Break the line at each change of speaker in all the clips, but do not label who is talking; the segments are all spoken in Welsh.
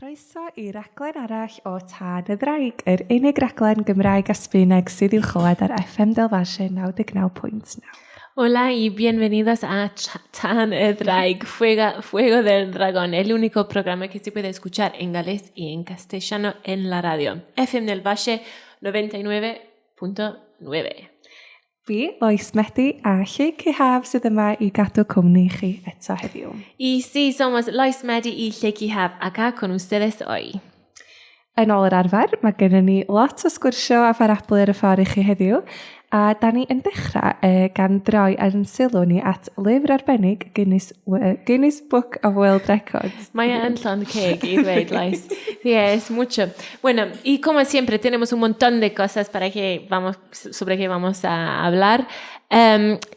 Croeso i raglen arall o Tân y Ddraig, yr unig raglen Gymraeg a Sbaeneg sydd i'w chlywed ar FM Del Valle 99.9.
Hola y bienvenidos a Tân y Ddraig, Fuego, Fuego del Dragón, el único programa que se puede escuchar en galés y en castellano en la radio. FM del Valle 99.9.
Fi, Lois Medi, a Lleucu Haf sydd yma i gadw cwmni i chi eto heddiw.
Y sí, somos Lois Medi y Lleucu Haf acá con ustedes hoy.
Yn ôl yr arfer, mae gennym ni lot o sgwrsio a pharablu ar y ffordd i chi heddiw, a da ni yn dechrau gan droi ein sylw ni at lyfr arbennig Guinness, Guinness Book of World Records.
Mae yn llond ceg i ddweud, Lois. Sí, es mucho. Bueno, y como siempre, tenemos un montón de cosas para que vamos, sobre qué vamos a hablar.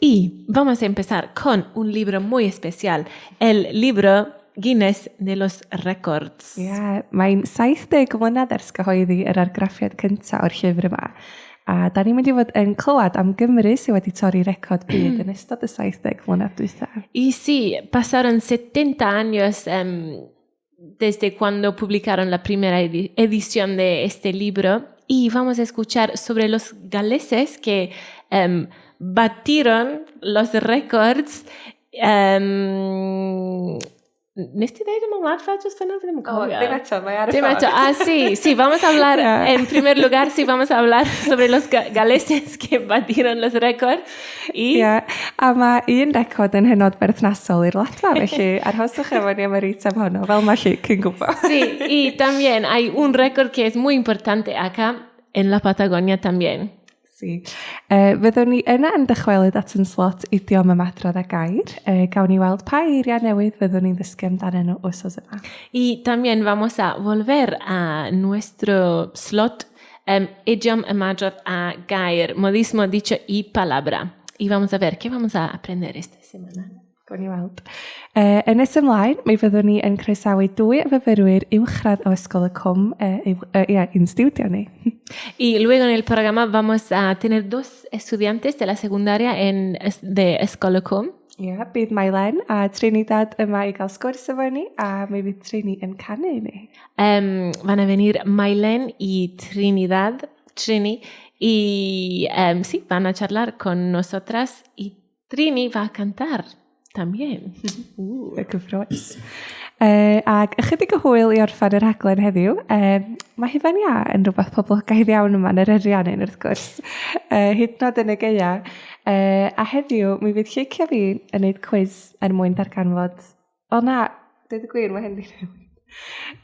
Y vamos a empezar con un libro muy especial, el libro Guinness de los Records.
Ie, yeah, mae'n 70 mlynedd ers gyhoeddi yr argraffiad cyntaf o'r llyfr yma. A da ni'n mynd i fod yn clywed am Gymru sydd wedi torri record byd yn ystod y 70 mlynedd dwytha.
Y sí, pasaron 70 años desde cuando publicaron la primera edición de este libro y vamos a escuchar sobre los galeses que batieron los récords. Nes ti ddeud am y wladfa just fyna? Fi ddim yn cofio.
Ddim eto, mae ar y
Dim
ffordd.
Eto. Ah, sí, vamos a hablar, en primer lugar, sí, vamos a hablar sobre los galeses que batieron los récords.
Y Ie, a mae un record yn hynod berthnasol i'r wladfa, felly arhoswch efo ni am yr eitem honno, fel mae Lleucu yn gwybod.
Sí, y también hay un récord que es muy importante acá en la Patagonia también.
Sí. Fyddwn ni yna yn dychwelyd at yn slot idiom ymadrodd a gair. Gawn ni weld pa eiriau newydd fyddwn ni'n ddysgu amdanyn nhw wythnos yma.
Y también vamos a volver a nuestro slot idiom, ymadrodd a gair, modismo, dicho y palabra. Y vamos a ver qué vamos a aprender esta semana.
Gawn ni weld. Yn nes ymlaen, mi fyddwn ni yn croesawu dwy o fyfyrwyr uwchradd o Ysgol y Cwm ia, i'n stiwdio ni.
Y luego en el programa vamos a tener dos estudiantes de la secundaria de Ysgol y Cwm.
Ie, yeah, bydd Mailen a Trinidad yma i gael sgwrs efo ni, a mi fydd Trini yn canu i ni.
Van a venir Mailen y Trinidad, Trini, y sí, van a charlar con nosotras y Trini va a cantar también.
Y cyffrous. Ac ychydig o hwyl i orffen y rhaglen heddiw. Mae hufen iâ yn rhywbeth poblogaidd iawn yma yn yr Ariannin, wrth gwrs. Hyd yn oed yn y gaea. A heddiw, mi fydd Lleucu a fi yn gwneud cwis er mwyn darganfod. O na, dweud y gwir, mae hyn di newid.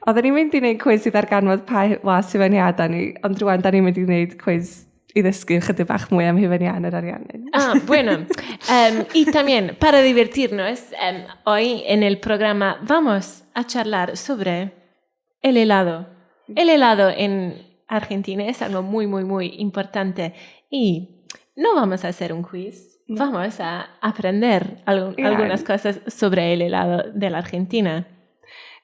Oedden ni'n mynd i wneud cwis i ddarganfod pa flas hufen iâ da ni, ond rwan da ni'n mynd i wneud cwis i ddysgu ychydig bach mwy am hufen iâ yn yr Ariannin.
Ah, bueno. Y también, para divertirnos, hoy en el programa vamos a charlar sobre el helado. El helado en Argentina es algo muy, muy, muy importante. Y no vamos a hacer un quiz,
No.
vamos a aprender algunas cosas sobre el helado de la Argentina.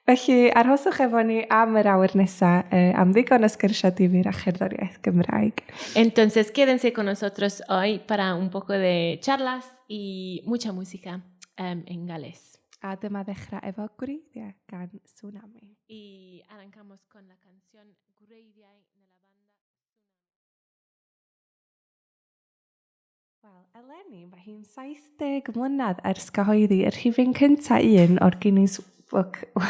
Felly, arhoswch efo ni am yr awr nesaf, am ddigon o sgyrsiau difyr a cherddoriaeth Gymraeg.
Entonces, quédense con nosotros hoy para un poco de charlas y mucha música en galés.
A dyma ddechrau efo Gwreiddiau gan Sŵnami.
Y arrancamos con la canción Gwreiddiau de la banda.
Wel, eleni mae hi'n 70 mlynedd ers gyhoeddi y rhifyn cyntaf un o'r Guinness Book of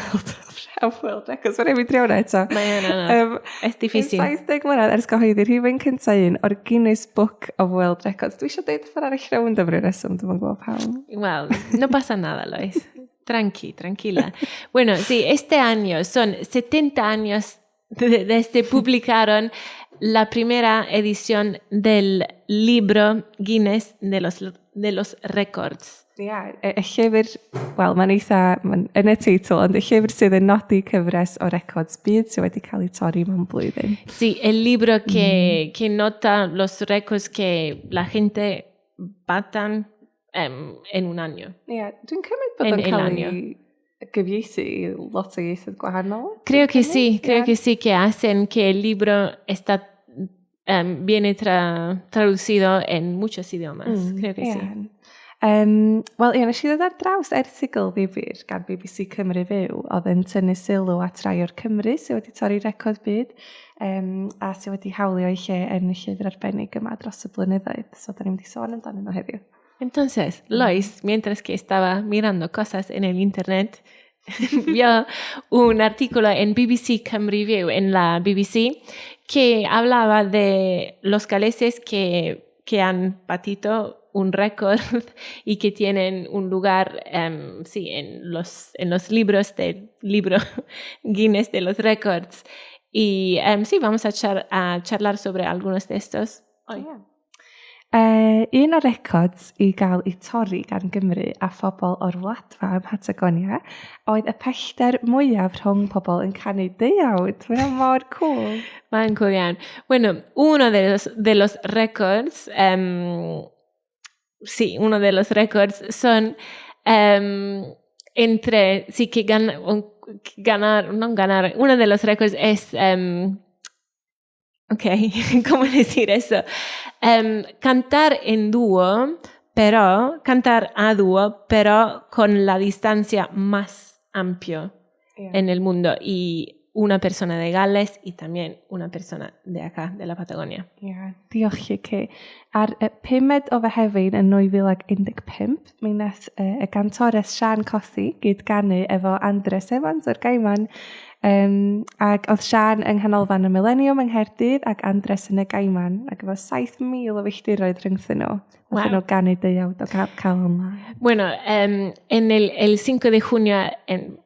World Records. Mae'n rhaid i fi drio hwnna eto.
Mae yn anodd. Es difícil.
70 mlynedd ers gyhoeddi rhifyn cyntaf un o'r Guinness Book of World Records. Dwi eisiau deud ffordd arall rownd am ryw reswm, dwi'm yn gwybod pam.
Well, no pasa nada, Lois. Tranqui, tranquila. Bueno, sí, este año son 70 años desde publicaron la primera edición del libro Guinness de los Records.
Ie, yeah, y llyfr, wel, mae'n eitha, mae'n yn y teitl, ond y llyfr sydd yn nodi cyfres o records byd sydd wedi cael ei torri mewn blwyddyn.
Sí, el libro que nota los récords que la gente batan en un año.
Ie, yeah, dwi'n cymryd bod o'n
En el
cael
año.
ei gyfieithu i lot o ieithoedd gwahanol.
Creo que sí, creo que sí, que hacen que el libro está viene traducido en muchos idiomas. Creo que sí.
Wel, ie, nes i ddod ar draws erthygl ddifyr gan BBC Cymru Fyw oedd yn tynnu sylw at rai o'r Cymry sydd wedi torri record byd a sydd wedi hawlio eu lle yn y llyfr arbennig yma dros y blynyddoedd. So, da ni'n mynd i sôn amdanyn nhw heddiw.
Entonces, Lois, mientras que estaba mirando cosas en el internet, vio un artículo en BBC Cymru Fyw, en la BBC, que hablaba de los galeses que han batido un récord y que tienen un lugar, sí, en los libros del libro Guinness de los récords. Y sí, vamos a charlar sobre algunos de estos hoy.
Yeah. Un o'r records i gael ei torri gan Gymru a phobl o'r Wladfa ym Mhatagonia oedd y pellter mwyaf rhwng pobl yn canu deuawd. Mae'n mor cool.
Mae'n cool iawn. Bueno, uno de los récords, sí, uno de los récords son entre, sí, que ganar, no ganar, uno de los récords es, ok, ¿cómo decir eso? Cantar en dúo, pero, cantar a dúo, pero con la distancia más amplia en el mundo. Y una persona de Gales y también una persona de acá, de la Patagonia.
Yeah, diolch i chi. Ar y 5 o Fehefin yn 2015, mi wnaeth y gantores Sian Cothi gyd ganu efo Andres Evans o'r Gaiman. Ac oedd Sian yng Nghanolfan y Millennium yng Nghaerdydd ac Andres yn y Gaiman, ac efo 7,000 o filltiroedd rhyngthyn nhw. Wow. Nhw ganu deuawd o Calon Lân.
Bueno, en el 5 de junio en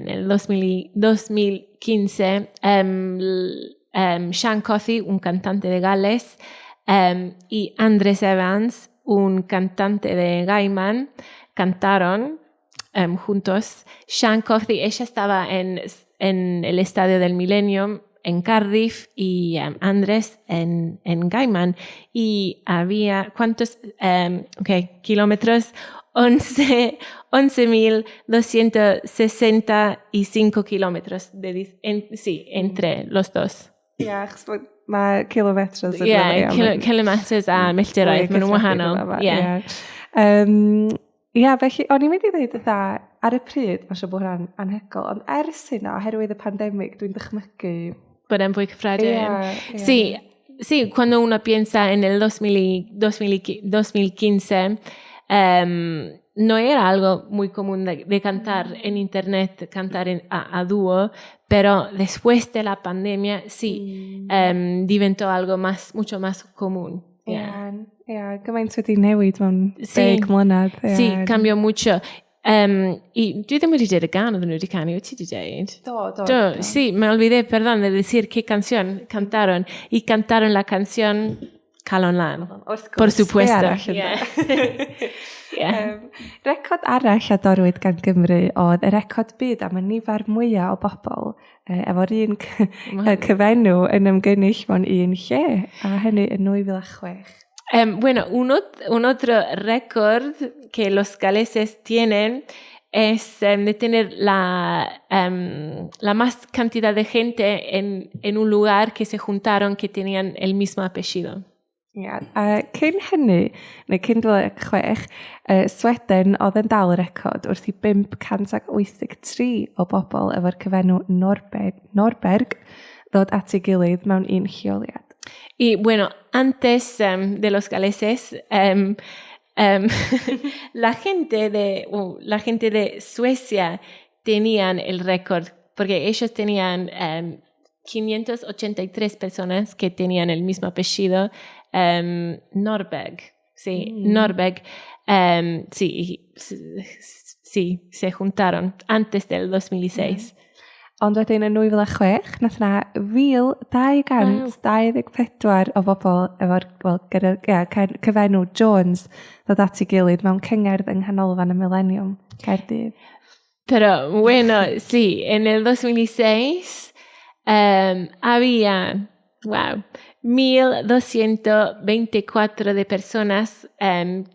el 2000, 2015, Shân Cothi, un cantante de Gales, y Andrés Evans, un cantante de Gaiman, cantaron juntos. Shân Cothi, ella estaba en el Estadio del Millennium en Cardiff y Andrés en Gaiman. Y había, ¿cuántos okay, kilómetros? 11.265 kilómetros sí, entre los dos.
Ie, yeah, achos mae kilometers.
Ie, yeah, kilometers a milltiroedd, maen nhw'n wahanol.
Ie, yeah, felly, o'n i'n mynd i ddweud fatha, ar y pryd, mae'n siŵr bod hwnna'n anhygoel, ond ers hynna, oherwydd y pandemig, dwi'n dychmygu
bod e'n fwy cyffredin. Yeah. Sí, cuando uno piensa en el 2000, 2015, no era algo muy común de cantar en internet, cantar a dúo, pero después de la pandemia sí, diventó algo más, mucho más común.
Yeah. Yeah, gymaint wedi newid mewn 10 mlynedd.
Yeah. Sí, cambió mucho. Y dwi ddim wedi dweud y gân oedden nhw wedi canu, wyt ti wedi dweud?
Do, do.
Do, sí, me olvidé, perdón, de decir qué canción cantaron. Y cantaron la canción Calon Lân.
Wrth gwrs.
Por supuesto.
Yeah. Record arall a dorwyd gan Gymru oedd y record byd am y nifer mwyaf o bobl efo'r un cyfenw yn ymgynnull mewn un lle, a hynny yn 2006.
Bueno, un otro récord que los galeses tienen es de tener la más cantidad de gente en un lugar que se juntaron que tenían el mismo apellido.
Ia, a cyn hynny, neu cyn 2006, Sweden oedd yn dal y record wrth i 583 o bobl efo'r cyfenw Norberg ddod at ei gilydd mewn un lleoliad.
Y bueno, antes de los galeses, la gente de Suecia tenían el récord, porque ellos tenían 583 personas que tenían el mismo apellido, Norberg. Sí, Norberg. Sí, se juntaron antes del 2006.
Ond wedyn yn 2006, nath na 1224 o bobl efo'r, wel, gyda, ia, cyfenw Jones ddod at ei gilydd mewn cyngerdd yng Nghanolfan y Millennium, Caerdydd.
Pero bueno, sí, en el 2006 había, wow, 1224 de personas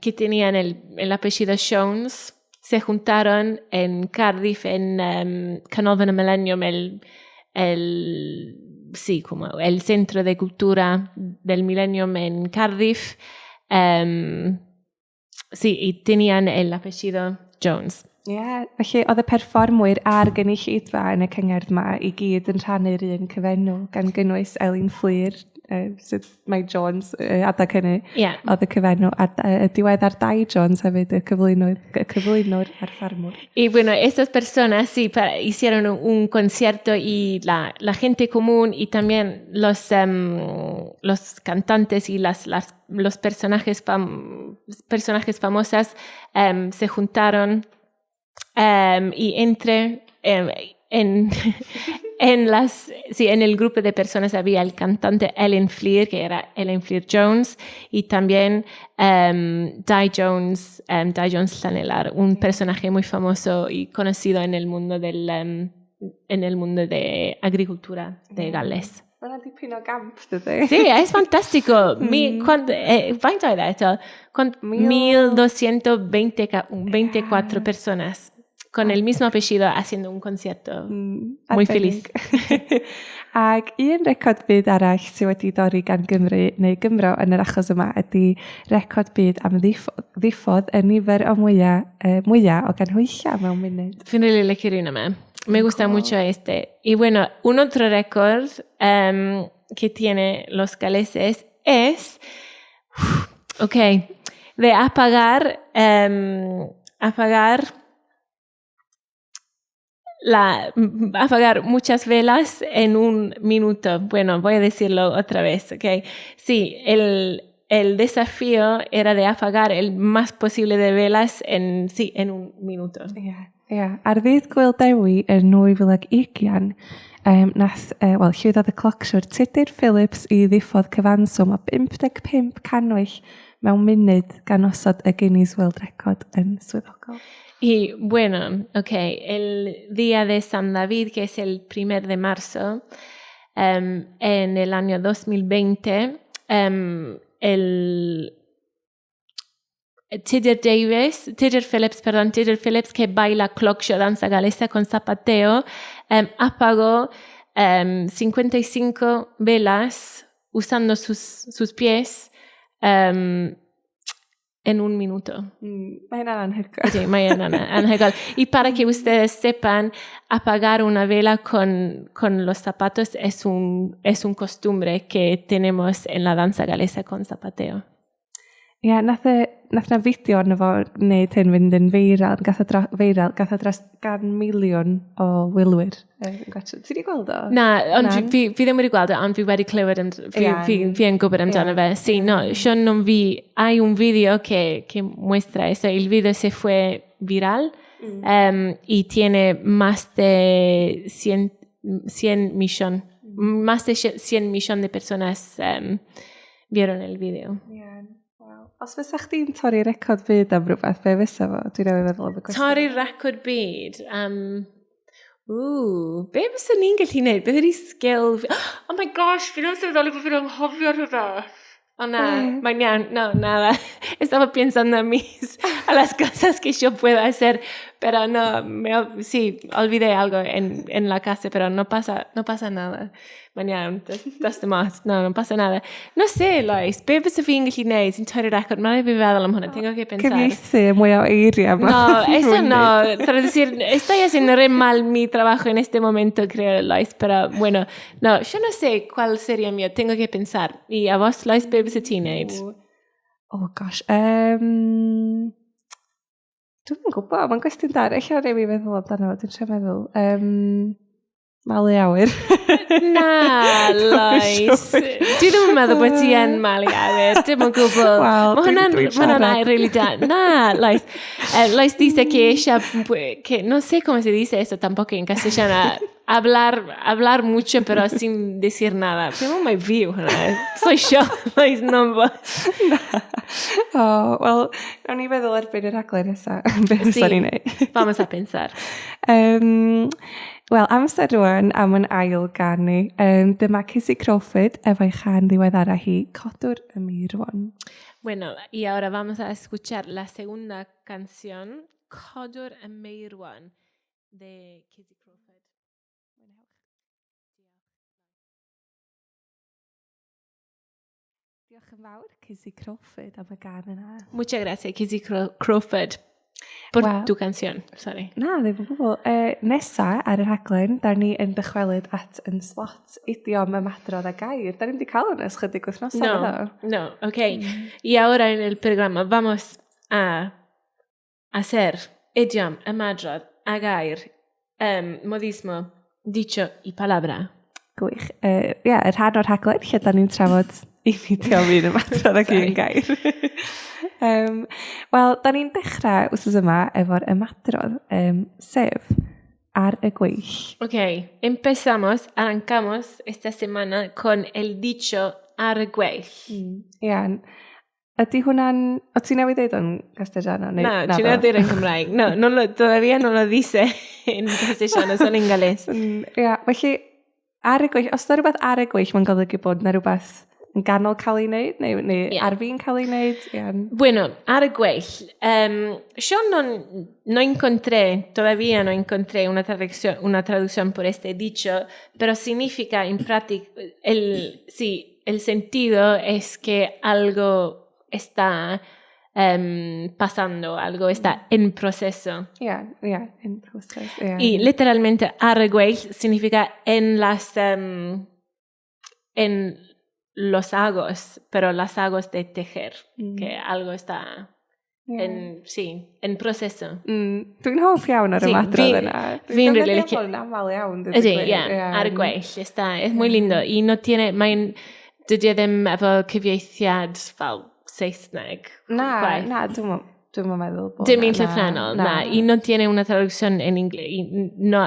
que tenían el apellido Jones. Se juntaron en Cardiff, en Canolfan y Millennium, sí, como el centro de cultura del Millennium en Cardiff. Sí, y tenían el apellido Jones.
Ie, yeah, felly oedd y perfformwyr a'r gynulleidfa yn y cyngerdd 'ma i gyd yn rhannu'r un cyfenw, gan gynnwys Elin Fflur, sydd mae Jones adag hynny, oedd y cyfenw, a y diweddar Dai Jones hefyd, y cyflwynwr a'r ffarmwr.
Y bueno, estas personas sí hicieron un concierto y la gente común y también los cantantes y los personajes famosas se juntaron y entre en, las, sí, en el grupo de personas había el cantante Elin Fflur, que era Elin Fflur Jones, y también Dai Jones, Dai Jones Llanilar, un personaje muy famoso y conocido en el mundo de agricultura de Gales.
Mae'n dipyn o gamp, dydy?
Sí, es fantástico. Faint oedd e eto? 1224 personas con el mismo apellido haciendo un concierto. Muy feliz.
Ac un record byd arall sydd wedi dorri gan Gymru, neu Gymro yn yr achos yma, ydy record byd am ddiffodd y nifer o mwyaf o ganhwyllau mewn munud.
Fi'n really licio'r un yma. Me gusta mucho este. Y bueno, un otro récord que tiene los galeses es, ok, de apagar muchas velas en un minuto. Bueno, voy a decirlo otra vez, ¿ok? Sí, el desafío era de apagar el más posible de velas sí, en un minuto.
Ie, yeah. Ar ddydd Gwyl Dewi yn 2020, nath, wel, llwyddodd y clocsiwr Tudur Phillips i ddiffodd cyfanswm o 55 cannwyll mewn munud gan osod y Guinness World Record yn swyddogol.
Y bueno, ok, el día de San David, que es el 1 de marzo, en el año 2020, el Tudur Davis, Tudur Phillips, perdón, Tudur Phillips, que baila clocsio, danza galesa con zapateo, apagó 55 velas usando sus pies en un minuto.
Mae hynna'n anhygoel.
Sí, mae hynna'n anhygoel. Y para que ustedes sepan, apagar una vela con los zapatos es un costumbre que tenemos en la danza galesa con zapateo.
Ie, yeah, nath na fideo arno fo wneud hyn fynd yn viral, gath o dros 100 miliwn o wylwyr. Ti wedi gweld o?
Na, ond fi ddim wedi gweld o, ond fi wedi clywed, fi yn gwybod amdano fe. Sí, no, yo no vi, hay un vídeo que muestra eso, el vídeo se fue viral y tiene más de 100 millones, más de 100 millones de personas vieron el vídeo.
Yeah. Wow. Os fysa chdi'n torri record byd am rhywbeth, be fysa fo? Dwi'n newydd feddwl am y cwestiwn.
Torri record byd? Ww, be fysa ni'n gallu gwneud? Beth ydy skill fi? Oh my gosh, fi'n sylweddoli bod fi'n anghofio rhywbeth. O na, mae'n iawn. No, nada. Estaba pensando a las cosas que yo puedo hacer, pero no, sí, olvidé algo en la casa, pero no pasa nada. Mae'n iawn, does dim ots, no, no pasa nada. No sé, Lois, be fysa fi'n gallu gwneud sy'n torri record? Mae'n rhaid fi feddwl am hwnna, tengo que pensar.
Cyfieithu mwy o eiriau.
No, eso no. Traducir, estoy haciendo re mal mi trabajo en este momento, creo, Lois, pero bueno, no, yo no sé cuál sería mío, tengo que pensar. Y a vos, Lois, be fysa ti'n neud?
Oh gosh, dwi'm yn gwybod, mae'n gwestiwn da. Ella rhaid fi feddwl amdano fo, dwi'n trio meddwl. Malu awyr.
Na, Lois. Dwi ddim yn meddwl bod ti yn malu awyr. Dim yn gwbl.
Wel,
Mae hwnna'n
dwi'n
ma hwnna'n
siarad.
air really da. Na, Lois. Lois dice que ella, que no sé cómo se dice eso tampoco en castellano, hablar mucho pero sin decir nada. Pero mai fi yw hwnna. Soy yo, Lois, no vos.
O, wel, nawn ni feddwl erbyn y rhaglen nesaf. Be
Sí.
fysa ni'n neud.
Vamos a pensar.
Wel, amser rwan am yn ail gân ni. Dyma Kizzy Crawford efo'i chân ddiweddara hi, Codwr y Meirwon.
Bueno, y ahora vamos a escuchar la segunda canción, Codwr y Meirwon, de Kizzy Crawford.
Diolch Diolch yn fawr, Kizzy Crawford, am y gân yna.
Muchas gracias, Kizzy Crawford, por well, tu canción. Sorry.
Na, ddim yn gwbl. Nesa ar y rhaglen, da ni yn dychwelyd at yn slot idiom ymadrodd a gair. Da ni wedi cael hwnna ers chydig wythnosau.
No, no, ok. Y ahora en el programa vamos a hacer idiom, ymadrodd a gair, modismo, dicho y palabra.
Gwych. Yeah, y rhan o'r rhaglen lle da ni'n trafod un idiom, un ymadrodd ac un gair. Wel, da ni'n dechrau wythnos yma efo'r ymadrodd, sef ar y gweill.
Ok, empezamos, arrancamos esta semana con el dicho ar y gweill.
Iawn. Ydy hwnna'n... O ti newydd ddeud o'n castellano? Neu,
Na, ti'n newydd ddeud yn Cymraeg. No, no lo, todavía no lo dice en castellano, solo en galés.
Ia, felly, ar y gweill, os yna rhywbeth ar y gweill, mae'n golygu bod yna rhywbeth yn ganol cael ei wneud, neu ar fin cael ei wneud. Yeah.
Bueno, ar y gweill. Yo no encontré, todavía no encontré una traducción por este dicho, pero significa en práctica, sí, el sentido es que algo está pasando, algo está en proceso.
Yeah, in process. Yeah.
Y literalmente ar y gweill significa en los agos, pero las agos de tejer, que algo está en, sí, en proceso.
Dwi'n hoff iawn ar ymadrodd yna.
Fi'n really
licio. Yn aml iawn.
Ydy, yeah, ar y gweill. Está, es muy lindo. Y no tiene, mae'n, dydy e ddim efo cyfieithiad fel Saesneg.
Na, na, dwi'n meddwl bod.
Dim un llythrennol, na. Y no tiene una traducción en inglés. Y no,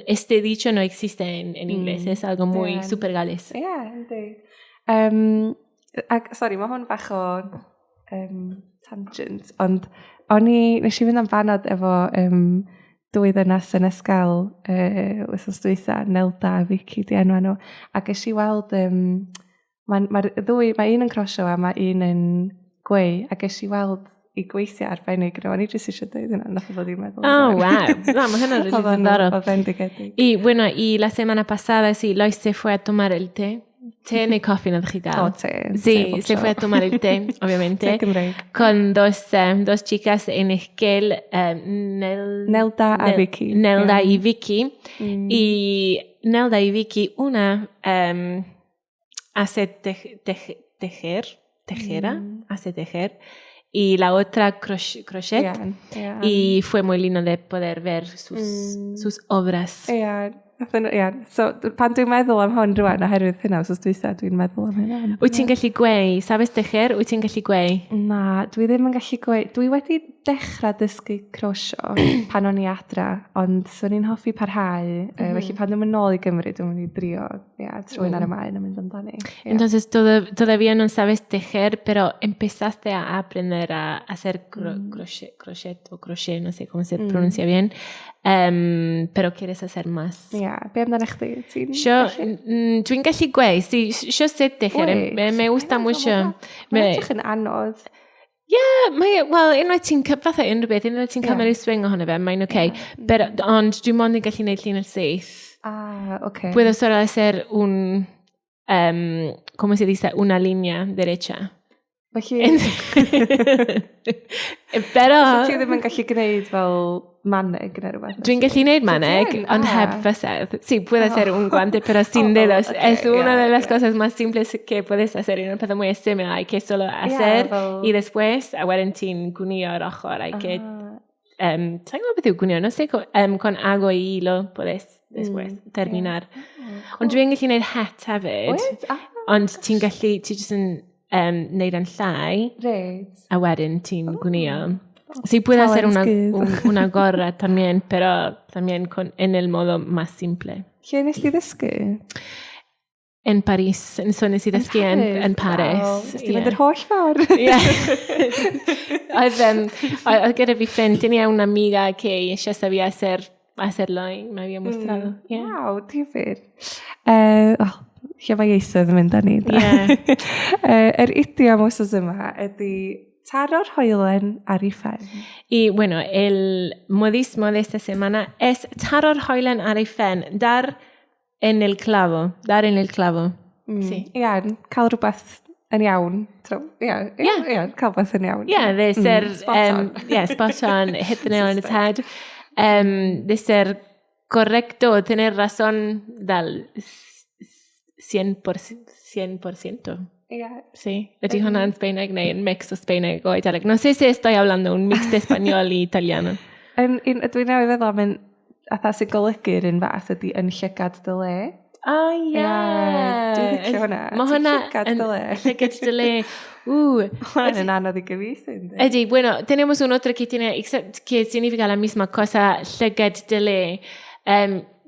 este dicho no existe en inglés, es algo muy super galés.
Ie, yeah, yndi. Ac, sorry, mae hwn bach o tangent, ond nes i fynd am banad efo dwy ddynas yn Esquel wythnos dwytha, Nelda a Vicky di enw nhw, a ges i weld, mae'r ddwy, mae un yn crosio a mae un yn gweu, a ges i weld i gweithio arbennig nhw, o'n i jyst eisiau dweud hynna, nath o ddod i'n meddwl.
Oh, wow. No, mae hynna'n really diddorol.
Oedd bendigedig.
Y bueno, y la semana pasada, sí, Lois se fue a tomar el té. Té neu coffi nath chi gael?
O, te.
Sí, se fue a tomar el té, obviamente.
Té Cymreig.
Con dos chicas en Esquel,
Nelda a Vicky.
Nelda y Vicky. Y Nelda y Vicky, una hace tejer, tejera, hace tejer, y la otra crochet. Y fue muy lindo de poder ver sus obras.
Ie, yeah. So, pan dwi'n meddwl am hwn rwan, oherwydd hynna, wsos dwytha, dwi'n meddwl am hynna.
Wyt ti'n gallu gweu? Sabes tejer? Wyt ti'n gallu gweu?
Na, dwi ddim yn gallu gweu. Dwi wedi dechrau dysgu crosio pan o'n i adra, ond swn i'n hoffi parhau. Felly pan dwi'n mynd nôl i Gymru, dwi'n mynd i drio, yeah, trwy'n ar y maen a mynd amdani. Yeah.
Entonces todavía no sabes tejer, pero empezaste a aprender a hacer crochet o crochet, no sé cómo se pronuncia bien, pero quieres hacer más.
Ia, yeah. Be amdano chdi? Ti'n
Yo, dwi'n gallu gweu, sí, yo sé tejer, me gusta mucho.
Mae'n edrych yn anodd.
Yeah, mae, wel, unwaith ti'n, fatha unrhyw beth, unwaith ti'n cymryd swing ohono fe, mae'n okay. Pero, ond dwi'n mond yn gallu gwneud llinell syth.
Ah, okay.
Puedo solo hacer un, ¿cómo se dice? Una línea derecha.
Felly,
Pero
so ti ddim yn gallu gwneud fel maneg neu rhywbeth?
Dwi'n gallu gwneud maneg, ond heb fysedd. Sí, puedo hacer un guante, pero sin dedos. Es una de las cosas más simples que puedes hacer. Y un peth mwy syml, hay que solo hacer. Y después, a wedyn ti'n gwnïo'r ochr. Hay que... Sa'n gwybod beth yw gwnïo? No sé, con ago y hilo puedes después terminar.
Oh,
Ond dwi'n gallu gwneud het hefyd.
Wyt? Ah,
Ond ti'n gallu, ti jyst yn neud yn llai, a wedyn ti'n gwnïo. Sí, puedo hacer
Talent gudd.
una gorra también, pero también en el modo más simple.
Lle nes ti ddysgu?
En París, so nes i ddysgu en Paris.
Wow, nes ti fynd yr holl ffordd?
Yeah. Oedd gyda fi ffrind, tenía una amiga que ella sabía hacerlo y me había mostrado. Yeah.
Waw, difyr. Wel, lle mae ieithoedd yn mynd â ni, de?
Yeah.
Yr idiom wythnos yma ydy taro'r hoelen ar ei phen.
Y bueno, el modismo de esta semana es taro'r hoelen ar ei phen, dar en el clavo, dar en el clavo. Sí.
Ia, cael rhywbeth yn iawn. So, yeah, yeah, cael beth yn iawn.
Yeah, de ser, spot on. Yeah, spot on, hit the nail on its head. De ser correcto, tener razón dal 100%. 100%. Sí, ydy hwnna'n Sbaeneg neu yn mix o Sbaeneg o Eidaleg? No sé si estoy hablando un mix de español y italiano.
Yn, un, dwi'n newydd feddwl am un, atha sy'n golygu'r un fath ydy yn llygad dy le.
Oh, ie. Yeah.
Dwi'n licio hwnna.
Mae hwnna
llygad dy le.
Llygad dy le. Ww.
Hwnna'n yn anodd i gyfieithu. Yndi?
Ydy, bueno, tenemos un otro que tiene, que significa la misma cosa, llygad dy le,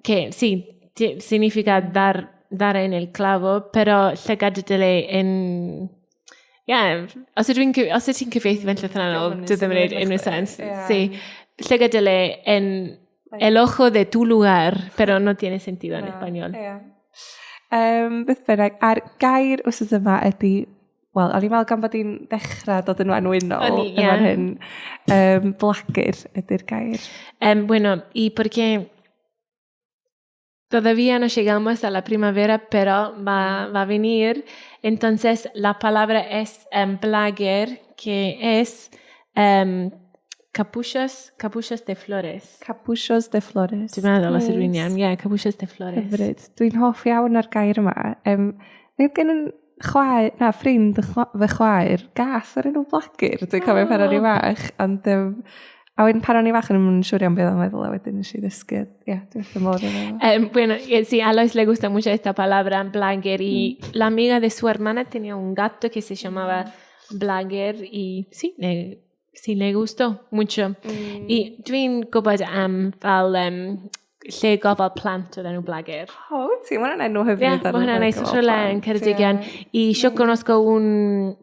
que sí, significa dar en el clavo, pero llygad dy le en. Yeah, os ydw i'n cyfieithu fe'n llythrennol, dwi ddim yn gwneud unrhyw sens. Sí, llygad dy le en el ojo de tu lugar, pero no tiene sentido en español.
Yeah. Beth bynnag, a'r gair wythnos yma ydy, wel, o'n i'n meddwl gan bod hi'n dechrau dod yn wenwynol yn fan hyn, blagur ydy'r gair.
Bueno, y porque todavía no llegamos a la primavera, pero va a venir. Entonces, la palabra es blagur, que es capullos, capullos de flores.
Capullos de flores.
Dwi'n meddwl os ydw i'n iawn, yeah, capullos de flores.
Hyfryd. Dwi'n hoff iawn o'r gair yma. Mae gen yn chwaer, na, ffrind fy chwaer, gath o'r enw Blagur. Dwi'n cofio pan o'n i fach. Ond, a wedyn pan o'n i fach yn yn siŵr iawn beth o'n meddwl, a wedyn nes i ddysgu. Ie, yeah, dwi'n wrth fy modd efo fo.
Bueno, sí, a Lois le gusta mucho esta palabra, blagur, y la amiga de su hermana tenía un gato que se llamaba Blagur, y sí, le gustó mucho. Y dwi'n gwybod am fel lle gofal plant o'r enw Blagur.
O, wyt ti? Mae hwnna'n enw hyfryd.
Yeah, mae hwnna'n neis rhywle yn Ceredigion. Y yo conozco un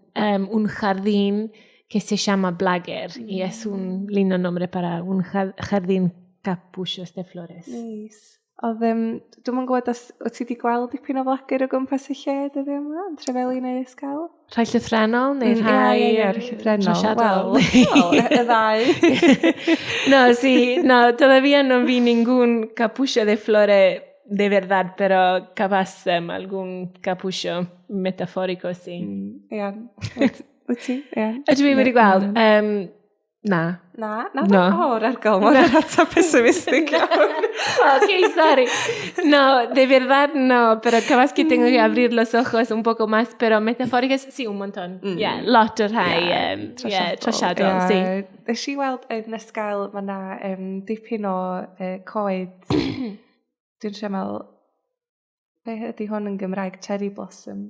jardín que se llama Blagur y es un lindo nombre para un jardín capullos de flores.
Neis. Oedd, dwi'm yn gwybod os wyt ti wedi gweld dipyn o flagur o gwmpas y lle dyddiau yma, yn Trefeli neu Ysgol?
Rhai llythrennol neu rhai
Ie, llythrennol.
trosiadol?
Wel, y ddau.
No, sí, no, todavía no vi ningún capullo de flores de verdad, pero capaz algún capullo metafórico, sí.
Ia. Wyt ti? Ie.
Ydw i wedi gweld? Na.
Na?
No.
O, yr argol, mae'n ateb pessimistic iawn.
Ok, sorry. No, de verdad no, pero capaz que tengo que abrir los ojos un poco más, pero metafóricas, sí, un montón. Yeah, lot o rhai, yeah, trosiadol, sí.
Nes i weld yn Ysgael, mae yna dipyn o coed, dwi'n trio meddwl, be ydy hwn yn Gymraeg? Cherry blossom.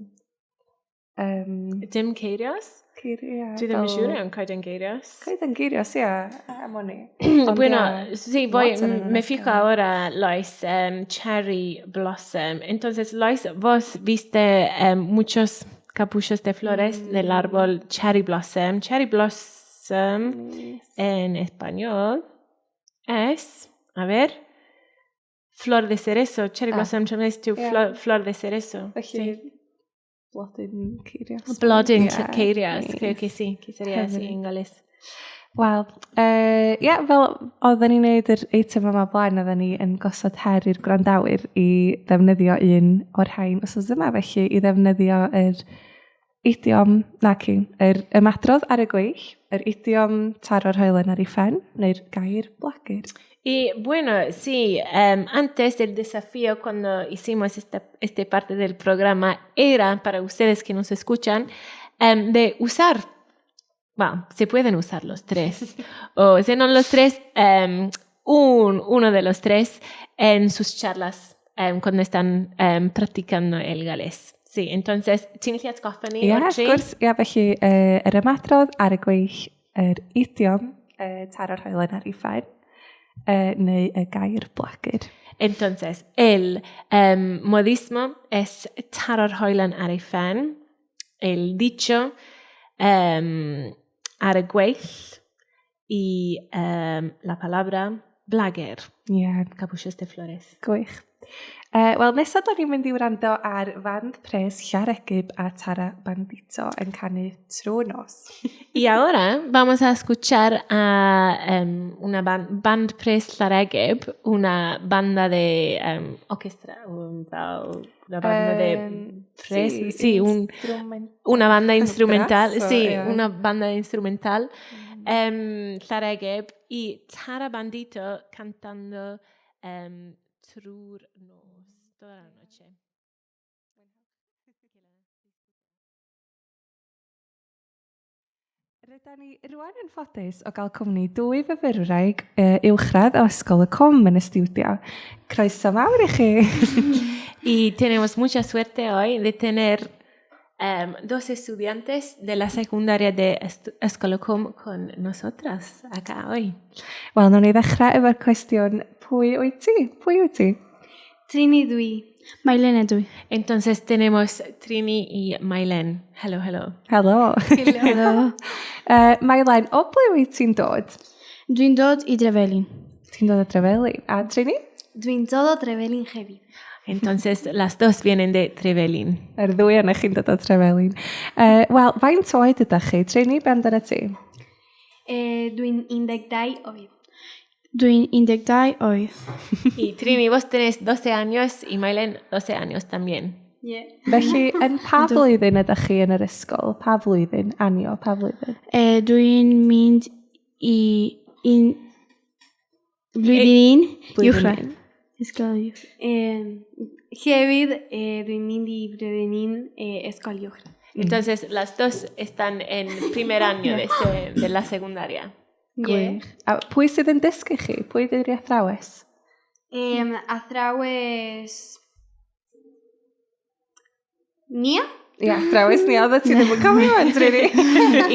Dim ceirios?
Ceir, ie.
Dwi ddim yn siŵr iawn coeden geirios.
Coeden geirios, ie, am wn i. Ond
Bueno,
ie,
sí, voy,
lot ohonyn nhw'n
me fijo
ysgol.
ahora, Lois, cherry blossom. Entonces, Lois, vos viste muchos capullos de flores del árbol cherry blossom. Cherry blossom en español es, a ver, flor de cerezo. Cherry blossom, es tu flor de cerezo.
Felly,
Sí.
Blodyn ceirios.
Blodyn ceirios, creo que sí, que sería así en galés.
Wel, ie, fel oedden ni'n neud yr eitem yma blaen, oedden ni yn gosod her i'r gwrandawyr i ddefnyddio un o'r rhain wythnos yma, felly i ddefnyddio yr idiom, naci, yr ymadrodd ar y gweill, yr idiom taro'r hoelen ar ei phen, neu'r gair blagur.
Y bueno, sí, antes el desafío cuando hicimos esta parte del programa era, para ustedes que nos escuchan, de usar, bueno, se pueden usar los tres, o si no los tres, uno de los tres en sus charlas cuando están practicando el galés. Sí, entonces, ti'n gallu atgoffa ni
Ie,
o'r
wrth
tri?
gwrs, ie, felly yr ymadrodd ar y gweill, yr idiom, taro'r hoelen ar ei phen, neu y gair blagur.
Entonces, el modismo es taro'r hoelen ar ei phen, el dicho ar y gweill y la palabra Blagur.
Ie. Yeah.
Capullos de Flores.
Gwych. Wel, nesaf da ni'n mynd i wrando ar Fand Pres Llareggub a Tara Bandito yn canu Trwy'r Nos.
Y ahora vamos a escuchar a una Band Pres Llareggub, una banda de orquesta, una banda de pres,
sí,
sí, una banda instrumental,
Brasso,
sí,
yeah.
Una banda instrumental, Llareggub y Tara Bandito cantando Trwy'r Nos, toda la noche.
Rydan ni rwan yn ffodus o gael cwmni dwy fyfyrwraig uwchradd o Ysgol y Cwm yn y stiwdio. Croeso mawr i chi!
Y tenemos mucha suerte hoy de tener dos estudiantes de la secundaria de Ysgol y Cwm con nosotras acá hoy.
Wel, nawn ni ddechrau efo'r cwestiwn, pwy wyt ti? Pwy wyt ti?
Trini dwi.
Mailen ydw i.
Entonces tenemos Trini y Mailen. Hello, hello.
Helo.
Helo.
Mailen, o ble wyt ti'n dod?
Dwi'n dod i Drefelin.
Ti'n dod o Drefelin. A Trini?
Dwi'n dod o Drefelin hefyd.
Entonces las dos vienen de Trevelin.
Yr ddwy ohonoch chi'n dod o Trevelin. Wel, faint oed ydych chi? Trini, be amdano ti?
Dwi'n 12 oed.
Dwi'n 12 oed.
Y Trini, vos tenés 12 años y Mailen 12 años también.
Yeah.
Felly, yn pa flwyddyn ydych chi yn yr ysgol? Pa flwyddyn? Anio, pa flwyddyn?
Dwi'n mynd i un blwyddyn un
Blwyddyn
uwchradd.
un.
Ysgol uwchradd.
Hefyd, dwi'n mynd i blwyddyn un ysgol uwchradd.
Entonces, las dos están en primer año de la secundaria.
Gwych. A pwy sydd yn dysgu chi? Pwy ydy'r athrawes?
Athrawes... Nia?
Ie, athrawes ni, oedd ti ddim yn cofio fan, Trini.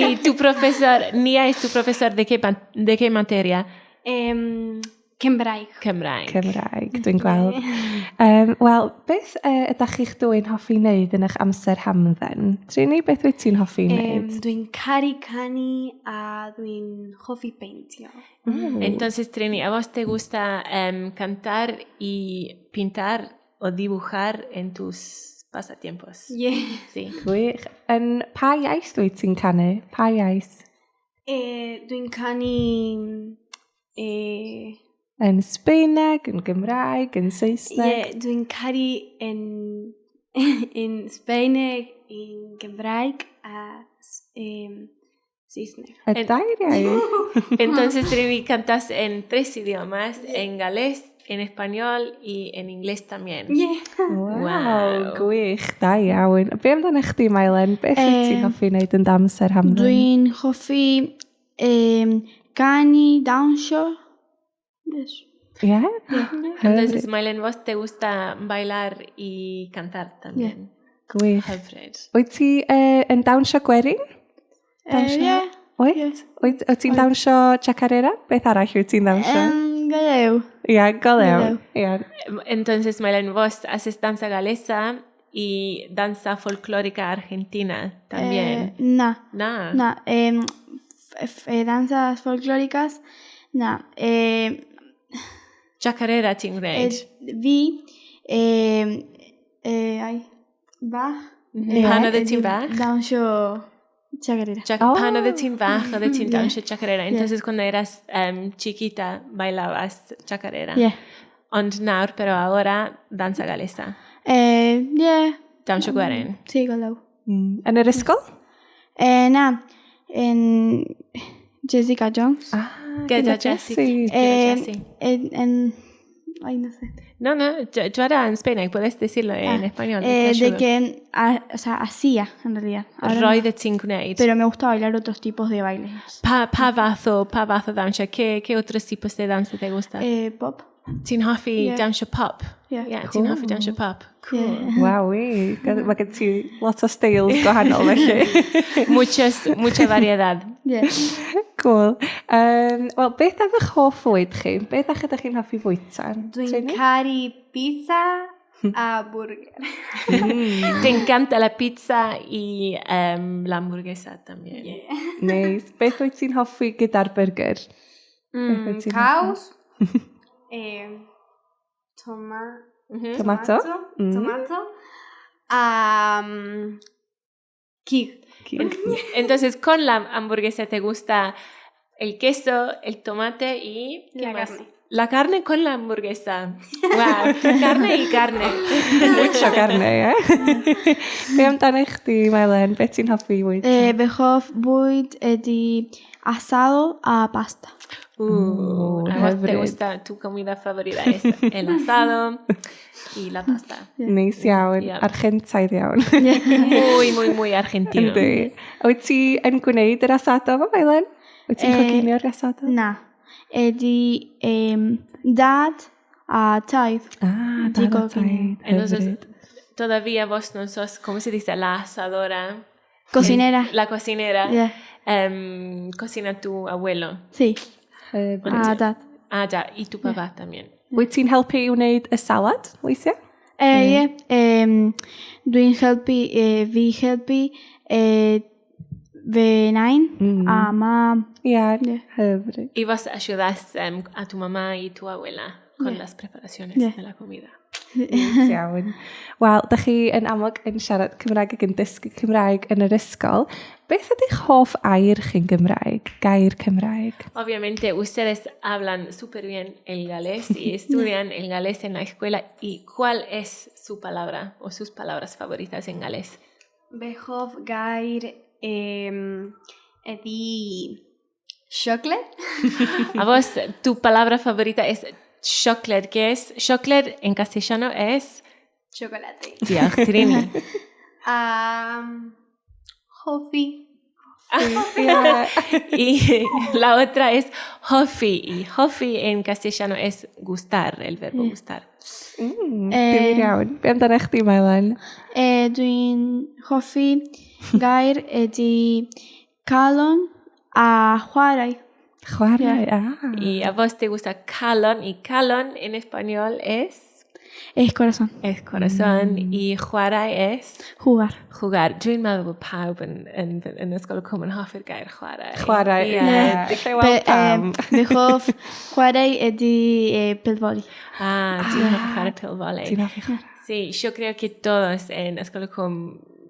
Y tu profesor, Nia es tu profesor de qué materia?
Cymraeg.
Cymraeg.
Cymraeg, dwi'n gweld. Wel, beth ydych chi'ch dwy'n hoffi wneud yn eich amser hamdden? Trini, beth wyt ti'n hoffi wneud?
Dwi'n caru canu a dwi'n hoffi peintio.
Entonces, Trini, ¿a vos te gusta cantar y pintar o dibujar en tus pasatiempos?
Yeah.
Sí.
Gwych. Yn pa iaith wyt ti'n canu? Pa iaith?
Dwi'n canu...
Yn Sbaeneg, yn Gymraeg, yn Saesneg?
Yeah, dwi'n caru yn Sbaeneg, yn Gymraeg a Saesneg.
Y dair iaith.
Entonces, Trini, cantas en 3 idiomas, en galés, en español y en inglés también.
Yeah.
Wow,
Wow.
gwych, da iawn. Be amdano chdi, Mailen? Beth wyt ti'n hoffi wneud yn dy amser hamdden?
Dwi'n hoffi canu, dawnsio. Yes.
Yeah?
Entonces, Mailen, vos te gusta bailar y cantar también.
Gwych.
Hyfryd.
Wyt ti yn dawnsio gwerin? Dawnsio?
Yeah.
Wyt? Wyt ti'n dawnsio chacarera? Beth arall wyt ti'n dawnsio?
Golew.
Ie, golew.
Golew.
Ie.
Entonces, Mailen, vos haces danza galesa y danza folclórica argentina también.
Na.
Na.
Na. Danzas folclóricas, na.
Chacarera ti'n gwneud?
Fi, ai, bach.
Pan oeddet ti'n bach?
Dawnsio chacarera.
Pan oeddet ti'n bach, oeddet ti'n dawnsio chacarera. Entonces, cuando eras chiquita, bailabas chacarera.
Yeah.
Ond nawr, pero ahora, danza galesa.
Yeah.
Dawnsio gwerin.
Sí, golew.
Yn yr ysgol?
Na, yn Jessica Jones.
Ah,
Gyda
gyda
Jessie.
Jessie.
Gyda Jessie.
En, ay, no sé.
No, no, yo era en Sbaeneg, puedes decirlo en español. Te
De
ayudo.
que, o sea, hacía, en realidad. Ahora no.
Roeddet ti'n gwneud.
Pero me gusta bailar otros tipos de bailes.
Pa fath o ddawnsio? ¿Qué otros tipos de danza te gusta?
Pop.
Ti'n hoffi
Yeah.
dawnsio pop?
Yeah.
Yeah, ti'n hoffi dawnsio pop. Cool.
Yeah.
Wawi, mae gen ti lot o styles gwahanol felly.
Mucha variedad.
Yeah.
Cool. Wel, beth am eich hoff fwyd chi? Beth ach ydych chi'n hoffi fwyta?
Dwi'n
Trini?
caru pizza a burger.
Te encanta la pizza y la hamburguesa también.
Neis. Beth wyt ti'n hoffi gyda'r burger? Beth wyt ti'n
Caws. Toma
Tomato.
Tomato. A cig.
Cig.
Entonces, con la hamburguesa te gusta el queso, el tomate y... ¿qué
La
más?
carne.
La carne con la hamburguesa. Wow, carne y carne.
Mucho carne, ie? Be amdano chdi, Melen? Be ti'n hoffi fwyta?
Fy hoff bwyd ydy asado a pasta.
A vos te
Hyfryd.
gusta, tu comida favorita es el asado y la pasta.
Neis iawn,
Ie.
Argentaidd iawn.
Muy, muy, muy argentino.
Yndi. A Wyt ti yn gwneud yr asado yma, Melen? Wyt ti'n coginio'r asado?
Na. Ydy dad a taid.
Ah,
Di
dad a
coginio.
taid.
Entonces,
Hyfryd.
todavía vos no sos, ¿cómo se dice? La asadora.
Cocinera.
La cocinera.
Yeah.
Cocina tu abuelo.
Sí.
Hyfryd.
A dad.
Ah, ya. Y tu papá también.
Wyt ti'n helpu i wneud y salad, weithiau?
Ie. Dwi'n helpu, fi helpu fy nain a mam.
Ie,
Ie.
hyfryd.
Y vos ayudás a tu mamá y tu abuela con las preparaciones de la comida.
Neis iawn. Wel, da chi yn amlwg yn siarad Cymraeg ac yn dysgu Cymraeg yn yr ysgol. Beth ydy'ch hoff air chi'n Gymraeg? Gair Cymraeg?
Obviamente ustedes hablan súper bien el galés y estudian el galés en la escuela. ¿Y cuál es su palabra o sus palabras favoritas en galés?
Fy hoff gair ydy chocolate.
A vos, tu palabra favorita es chocolate, que es chocolate en castellano es
Chocolate.
Diolch, Trini.
Hoffi.
Ie.
Y la otra es hoffi. Y hoffi en castellano es gustar, el verbo gustar.
Difyr iawn. Be amdano chdi, Melen?
Dwi'n hoffi gair ydy calon a chwarae.
Chwarae, ah.
Y a vos te gusta calon. Y calon en español es...
Es corazón.
Es corazón. Y chwarae es
Jugar.
jugar. Dwi'n meddwl bod pawb yn ysgol y cwm yn hoffi'r gair chwarae.
Chwarae,
Ie.
ie. Lle weld pam.
Fy hoff chwarae ydy pêl-voli.
Ah, ti'n hoffi chwarae pêl-voli.
Ti'n hoffi chwarae?
Sí, yo creo que todos en Ysgol y Cwm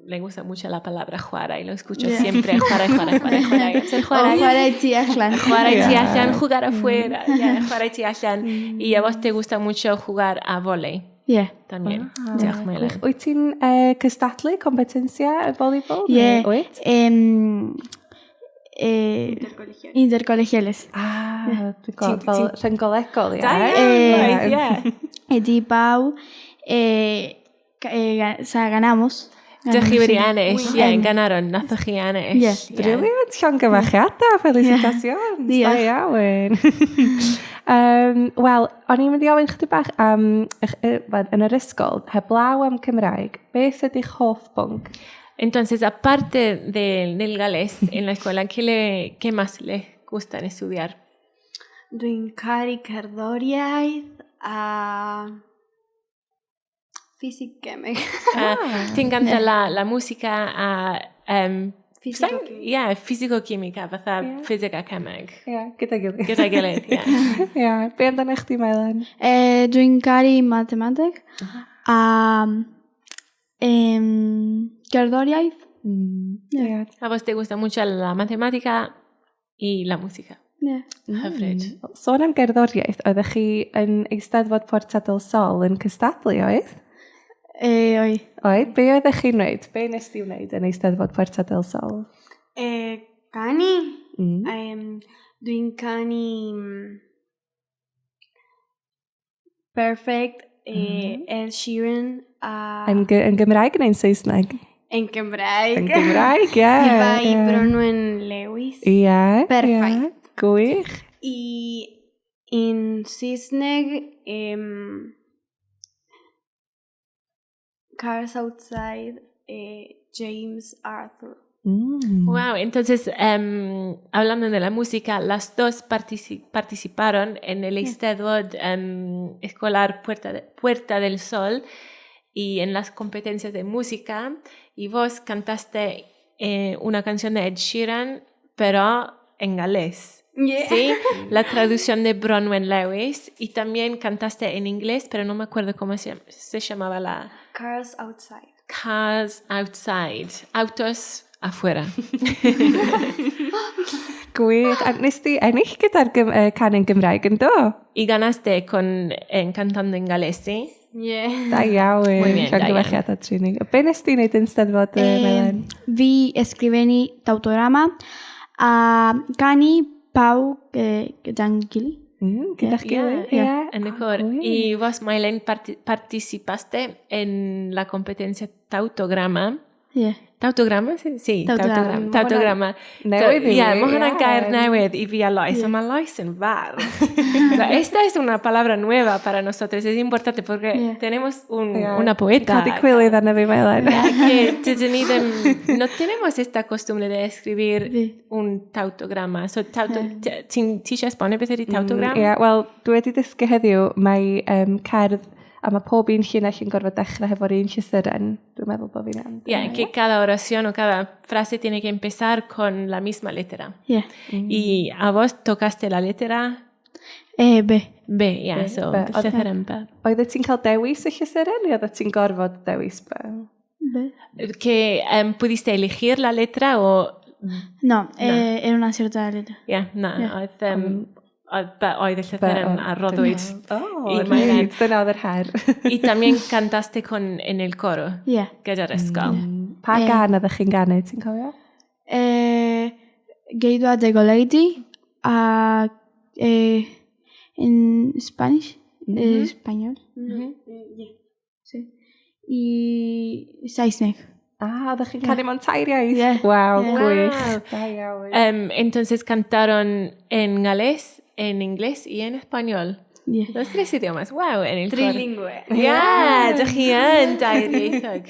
le gusta mucho la palabra chwarae. Lo escucho siempre, chwarae, chwarae, chwarae, chwarae. Hacer
O
chwarae.
chwarae tu allan.
Chwarae tu allan, jugar afuera, yeah, chwarae tu allan. Y a vos te gusta mucho jugar a vóley
Ie.
también. Diolch, Melen.
Gwych. Wyt ti'n cystadlu competencia y volleyball?
Ie.
Neu Wyt?
Intercolegiales.
Ah, dwi'n gweld fel rhynggolegol, ie.
Da iawn,
Ie.
ie.
Ydy bawb, o sea, ganamos.
Dych chi wedi ennill, ie,
Ennill.
ganaron, nathoch chi ennill.
Ie.
Ie.
Brilliant, llongyfarchiadau, felicitations. Da
Diolch.
iawn. Wel, o'n i'n mynd i ofyn chydig bach am, wel, yn yr ysgol, heblaw am Cymraeg, beth ydy'ch hoff bwnc?
Entonces, aparte del galés en la escuela, ¿qué más les gustan estudiar?
Dwi'n caru cerddoriaeth a ffisig gemeg.
Ah, te encanta la música a
Físico-química.
Yeah, físico-química, fatha física cemeg.
Ie, gyda'i gilydd.
Gyda'i gilydd, ie.
Ie, be amdano chdi, Melen?
Dwi'n caru mathemateg a cerddoriaeth.
Ie.
A vos te gusta mucho la matemática y la música.
Ie.
Hyfryd.
Sôn am gerddoriaeth, oeddech chi yn Eisteddfod Puerta del Sol yn cystadlu, oedd?
Oi.
Oedd? Be oeddech chi'n wneud? Be nes di wneud yn Eisteddfod Puerta del Sol?
Canu. Dwi'n canu Perfect, Ed Sheeran a
Yn Gymraeg neu'n Saesneg?
yn Gymraeg.
Yn Gymraeg, ie.
Efo
ie.
Bronwen Lewis.
Ie.
Perffaith.
ie. Gwych.
I yn Saesneg, Cars Outside, James Arthur.
Wow, entonces, hablando de la música, las dos participaron en el Eisteddfod escolar Puerta del Sol y en las competencias de música. Y vos cantaste una canción de Ed Sheeran, pero en galés.
Yeah.
Sí, la traducción de Bronwen Lewis y también cantaste en inglés, pero no me acuerdo cómo se llamaba la...
Cars Outside.
Cars Outside, autos afuera.
Gwych. A nes di ennill gyda'r gym canu'n Gymraeg yn do?
Y ganaste con, en cantando en galés, ¿sí?
Yeah.
Da iawn.
Muy bien, da iawn.
Llongyfarchiadau, Trini. Be nes di wneud yn Steddfod, Melen?
Fi ysgrifennu tawtograma a canu pawb gyda'n gilydd.
Gyda'ch gilydd,
Yeah,
ie.
En el cor.
Gwych.
Y vos, Mailen, participaste en la competencia Tautograma.
Yeah.
Tautograma? Sí, sí,
Tautograma.
tautograma. Tautograma.
Newydd i
Ie,
fi,
mae hwnna'n
ie.
gair newydd i fi a Lois, a mae Lois yn far. O sea, esta es una palabra nueva para nosotros, es importante porque
Yeah.
tenemos
Ie.
una poeta.
Codi cwilydd arna fi, Melen.
Que dydyn ni ddim, no tenemos esta costumbre de escribir
Fi.
un tautograma. So, tauto, ti'n ti eisiau esbonio beth ydy tautogram?
Ie, wel, dwi wedi dysgu heddiw, mae cerdd, a mae pob un llinell yn gorfod dechrau hefo'r un llythyren. Dwi'n meddwl bod fi'n iawn.
Yeah, que cada oración o cada frase tiene que empezar con la misma letra.
Yeah.
Y a vos tocaste la letra
B.
B, yeah,
B,
so
B.
llythyren B.
Oeddet ti'n cael dewis y llythyren, neu oeddet ti'n gorfod dewis B?
B.
Que pudiste elegir la letra o...
No, era una cierta letra.
Yeah, na,
Yeah.
oedd, oedd, B, oedd y llythyren a roddwyd.
O,
i Melen.
reit, dyna oedd yr her.
Y también cantaste con, en el coro
Yeah.
gyda'r ysgol.
Pa gan oeddech chi'n ganu, ti'n cofio?
Geidwad y Goleudy a en Spanish, español.
Yeah.
Sí. Y Saesneg.
Ah, oeddech chi'n canu mewn tair iaith?
Ie.
Waw,
Ie.
gwych.
Wow.
Da iawn.
Entonces cantaron en galés, en inglés y en español.
Yeah.
Los tres idiomas. Wow, en el coro.
Trilingüe.
Yeah, dych chi yn dair-ieithog.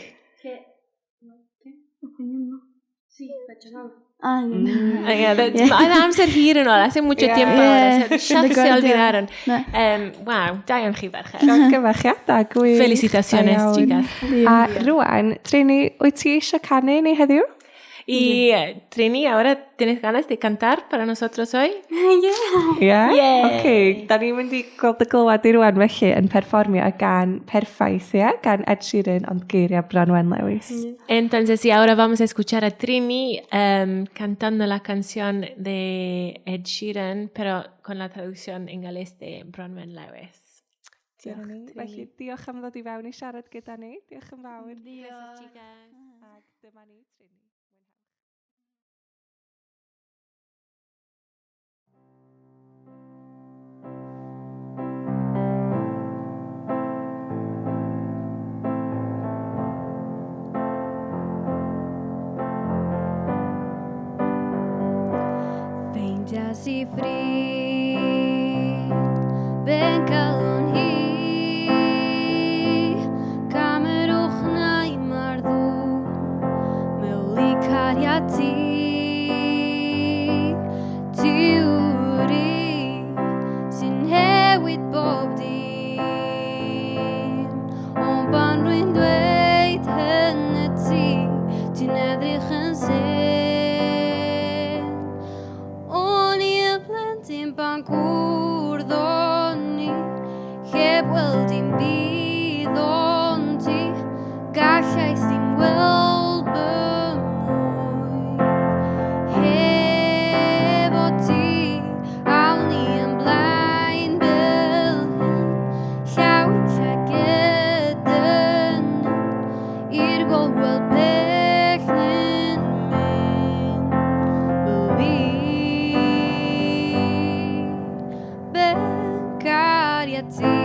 Sí, Pachamama.
Ah, no.
Ah, yeah, that's, amser hir yn ôl, hace mucho
Yeah.
tiempo ahora,
Yeah.
se, ya se
Recuerdo.
olvidaron.
No.
Wow, da iawn chi ferched.
Llongyfarchiadau, gwych.
Felicitaciones,
Da iawn.
chicas.
A rwan, Trini, wyt ti eisiau canu ni heddiw?
Y Trini, ahora tienes ganas de cantar para nosotros hoy?
Yeah.
Ie?
Yeah.
Oce, da ni'n mynd i gweld y glywed i rwan felly yn perfformio y gan perffaith, ie? Gan Ed Sheeran, ond geiriau Bronwen Lewis.
Entonces, sí, ahora vamos a escuchar a Trini cantando la canción de Ed Sheeran, pero con la traducción en galés de Bronwen Lewis.
Dyna ni.
Trini.
Felly, diolch am ddod i fewn i siarad gyda ni. Diolch yn fawr.
Gracias, chicas.
Ac dyma ni, Trini.
Ffeindias i ffrind, ben calon hi, Camerwch na i mar ddŵr, mewn i cariad ti. Ti yw'r un sy'n newid bob dim. Ond pan rwy'n dweud hynny ti, ti'n edrych yn syn. O'n i yn plentyn pan cwrddon ni, heb weld dim byd ond ti, gallais ddim weld fy mwy. Hefo ti, awn ni yn blaen fel hyn, llaw yn llygad yn i'r gofal pell ni'n mynd. Fel fi, ben cariad ti.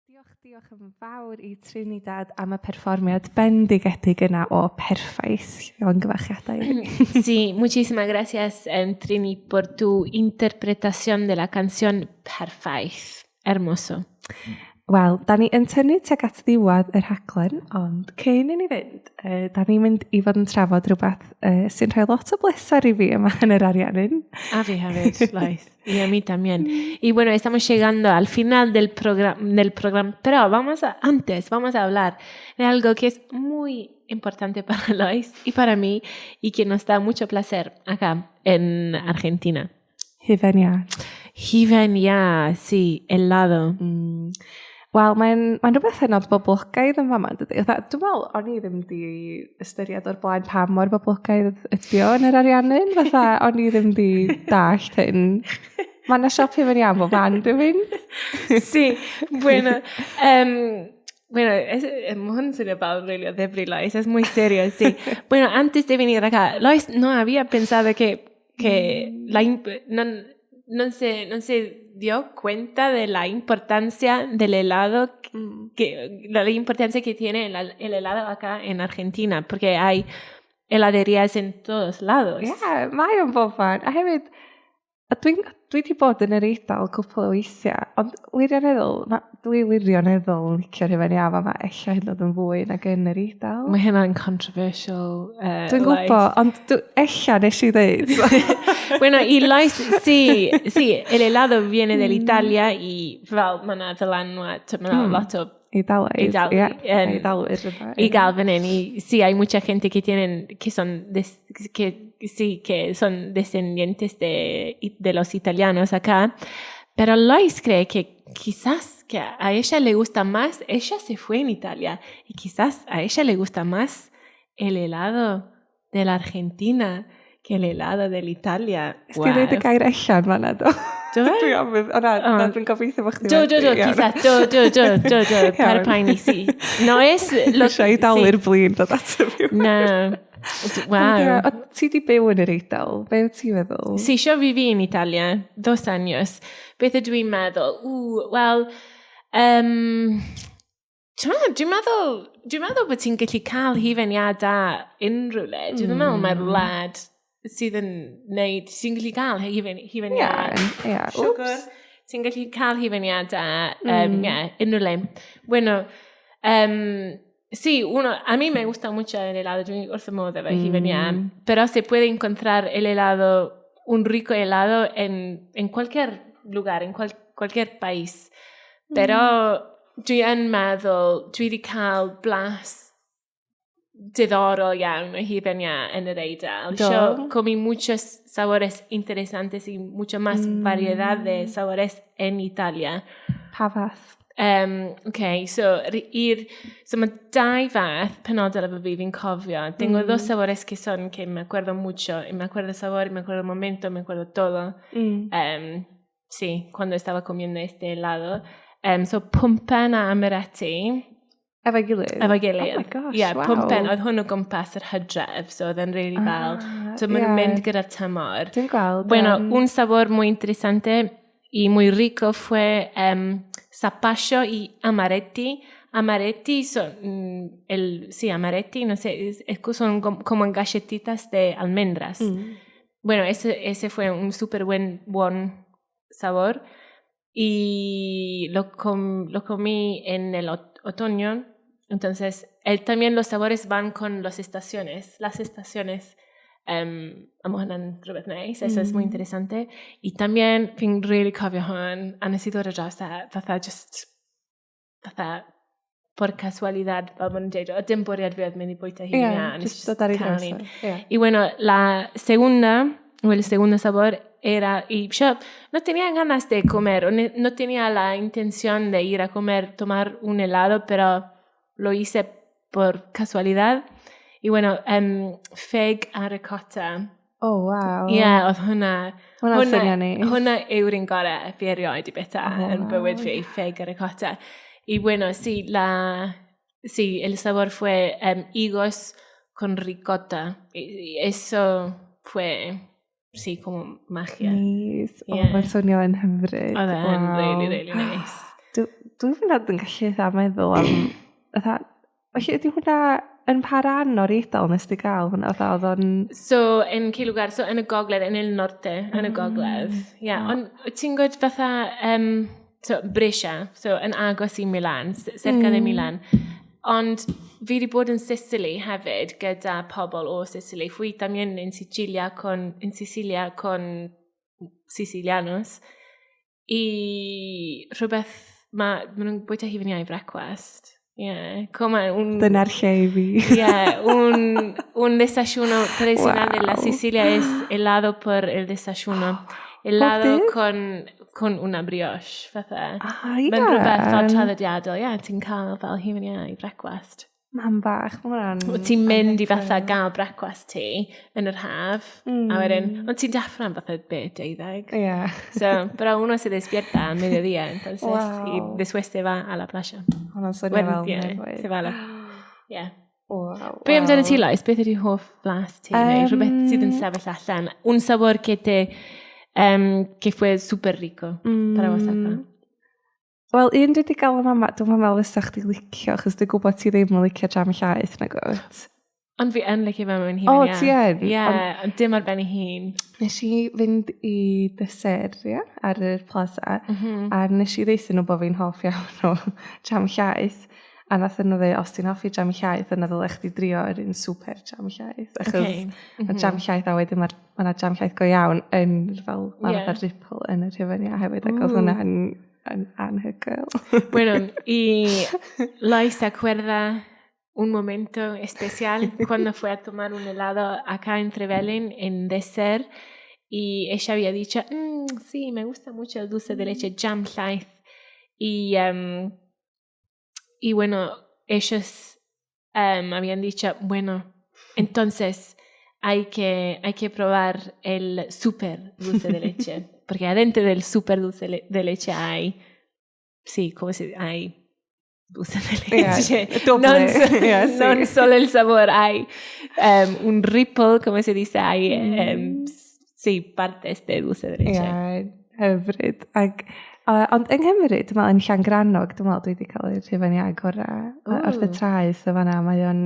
Diolch, diolch yn fawr i Trinidad am y perfformiad bendigedig yna o Perffaith. Llongyfarchiadau iddi.
Sí, muchísimas gracias, Trini, por tu interpretación de la canción Perffaith. Hermoso.
Wel, da ni yn tynnu tuag at ddiwedd y rhaglen, ond cyn i ni fynd, uh, da ni'n mynd i fod yn trafod rhywbeth uh, sy'n rhoi lot o bleser i fi yma yn yr Ariannin.
A fi hefyd, Lois. Y a mí también. Y bueno, estamos llegando al final del, del programa, pero vamos a, antes vamos a hablar de algo que es muy importante para Lois y para mí y que nos da mucho placer acá en Argentina.
Hufen iâ.
Hufen iâ, sí, helado.
Wel, mae'n mae rhywbeth hynod boblogaidd yn fama, dydy? Fatha, dwi'n meddwl, o'n i ddim di ystyried o'r blaen pa mor boblogaidd ydi o yn yr Ariannin. Fatha, o'n i ddim di dallt hyn. Mae yna siop hufen iâ bob man, dwi'n mynd.
Sí, bueno, bueno, es, hwn yn swnio fel really o ddifri, Lois, es muy serio, sí. Bueno, antes de venir acá, Lois no había pensado que la no, no se dio cuenta de la importancia del helado, que, la importancia que tiene el helado acá en Argentina, porque hay heladerías en todos lados.
Ie, yeah, mae o'n bob man. A hefyd, a dwi'n dwi wedi bod yn yr Eidal cwpl o weithiau, ond wirioneddol, ma, dwi wirioneddol yn licio'r hufen iâ fama, ella hyd yn oed yn fwy nag yn yr Eidal.
Mae hynna'n controversial.
Dwi'n gwybod, ond ella nes i ddeud.
Bueno, y Lois, sí, sí, el helado viene de Italia y fel, mae yna ddylanwad, mae yna lot o
Eidalaidd, ie, Eidalwyr yma.
I gael fan hyn. Y sí, hay mucha gente que tienen, que son, des, que, sí, que son descendientes de los italianos acá. Pero Lois cree que quizás que a ella le gusta más, ella se fue en Italia, y quizás a ella le gusta más el helado de la Argentina que el helado de Italia.
Nes ti ddeud y gair allan fan'na, do?
Do fe?
Dwi am, o na, na, dwi'n gobeithio bod chdi
Do, do, do, quizás, do, do, do, do, do, paid poeni, sí. No es
lo Eisiau Eidalwyr blin dod ato fi.
Na. Wow.
O, ti di byw yn yr Eidal, be wyt ti'n feddwl?
Sí, yo viví en Italia 2 años. Beth ydw i'n meddwl? Ww, wel, dwi'n meddwl bod ti'n gallu cael hufen iâ da unrhyw le. Dwi'n meddwl mae'r wlad sydd yn neud, ti'n gallu cael hufen iâ. Siwgr. Ti'n gallu cael hufen iâ da, yeah, unrhyw le. Bueno, sí, uno, a mí me gusta mucho el helado, dwi'n wrth y modd efo hufen iâ, pero se puede encontrar el helado, un rico helado en cualquier lugar, en cualquier país. Pero dwi yn meddwl, dwi wedi cael blas diddorol iawn o hufen iâ yn yr Eidal.
Do.
Yo comí muchos sabores interesantes y mucho más variedad de sabores en Italia.
Pa fath?
Okay, so, so mae dau fath penodol efo fi fi'n cofio. Tengo dos sabores que son que me acuerdo mucho. Y me acuerdo el sabor, y me acuerdo el momento, me acuerdo todo. Sí, cuando estaba comiendo este helado. So, pwmpen a amaretti.
Efo'i gilydd?
Efo'i gilydd.
Oh my gosh,
yeah,
wow.
Pwmpen, oedd hwn o gwmpas yr hydref, so oedd e'n really fel. So maen nhw'n mynd gyda'r tymor.
Dwi'n gweld.
Bueno, un sabor muy interesante y muy rico fue zapallo y amaretti. Amaretti son, sí, amaretti, no sé, son como galletitas de almendras. Bueno, ese fue un súper buen sabor y lo comí en el otoño. Entonces, también los sabores van con las estaciones. Las estaciones, a ma hwnna'n rhywbeth neis, eso es muy interesante. Y también, fi'n really cofio hwn, a nes i ddod ar draws e, fatha just, fatha, por casualidad, fel ma'n dweud, o dim bwriad fi oedd mynd i bwyta hi.
Ie,
yeah,
just dod ar ei
cael
draws
un.
o. Ie.
Y bueno, la segunda, o el segundo sabor era, y yo no tenía ganas de comer, o no tenía la intención de ir a comer, tomar un helado, pero lo hice por casualidad. Y bueno, ffeg a ricotta.
Oh, wow.
Ie, yeah, oedd hwnna.
Hwnna'n swnio neis.
Hwnna yw'r un gorau fi erioed i bwyta yn bywyd fi, ffeg a ricotta. Y bueno, sí, sí, el sabor fue higos con ricotta. Y eso fue, sí, como magia.
Neis. O,
Ie.
mae'n swnio yn hyfryd.
Oedd e'n
Waw.
really, really nice.
Dwi'n fynd yn gallu eitha meddwl am... Fatha, felly ydy hwnna yn pa ran o'r Eidal nes di gael hwnna? Fatha oedd o'n...
So, en qué lugar? So, yn y gogledd, en el norte, yn y gogledd. Ie, yeah, ond ti'n gwybod fatha, so, Brescia, so yn agos i Milan, cerca de Milan. Ond fi wedi bod yn Sicily hefyd gyda pobl o Sicily. Fui también en Sicilia con, en Sicilia con sicilianos. I rhywbeth, ma nhw'n bwyta hufen iâ i brecwast. Yeah, como un...
Dyna'r lle i fi.
Yeah, un desayuno tradicional de la Sicilia es helado por el desayuno. Helado
Bob dydd?
con una brioche, fatha.
Ah, ie.
Mae'n rhywbeth fel traddodiadol, ie, yeah, ti'n cael fel hufen iâ i brecwast.
Mam bach, mae hwnna'n...
Wyt ti'n mynd i fatha gael brecwast ti yn yr haf, a wedyn, ond ti'n deffro am fatha be, 12.
Ie.
So, pero uno se despierta a mediodía, entonces, y después se va a la playa.
Hwnna'n swnio
Wedyn,
fel
ie,
nefoedd.
se va a la... Yeah.
Waw.
Be amdano ti, Lois? Beth ydy hoff flas ti? Neu rhywbeth sydd yn sefyll allan? Un sabor que te... que fue super rico para vos acá.
Wel, un dwi wedi gael yn fama, dwi'n meddwl fysa chdi licio, achos dwi'n gwybod ti ddim yn licio jam llaeth, nag wyt?
Ond fi yn licio fe mewn hufen
O,
iâ.
ti yn?
Ie, ond dim ar ben ei hun.
Nes i fynd i dessert, ie, ar y plaza, a nes i ddeutha nhw bod fi'n hoff iawn o jam llaeth. A nath nhw dweud, os ti'n hoffi jam llaeth, yna ddylech chdi drio yr un super jam llaeth. Achos mae jam llaeth a wedyn mae'r ma 'na jam llaeth go iawn yn fel, mae fatha ripple yn yr hufen iâ hefyd, ac oedd hwnna'n yn anhygoel.
Bueno, y Lois se acuerda un momento especial cuando fue a tomar un helado acá en Trevelin, en Dessert, y ella había dicho, sí, me gusta mucho el dulce de leche jam llaeth." Y bueno, ellos habían dicho, bueno, entonces hay que probar el super dulce de leche, porque adentro del super dulce de leche hay, sí, ¿cómo se Hay dulce de leche.
Doble.
Non,
Ie, sí.
non solo el sabor, hay un ripple, como se dice, hay, sí, partes de dulce de leche.
Ie, hyfryd. Ac, ond yng Nghymru, dwi'n meddwl, yn Llangrannog, dwi'n meddwl dwi wedi cael yr hufen iâ gorau. Wrth y traeth o fanna, mae o'n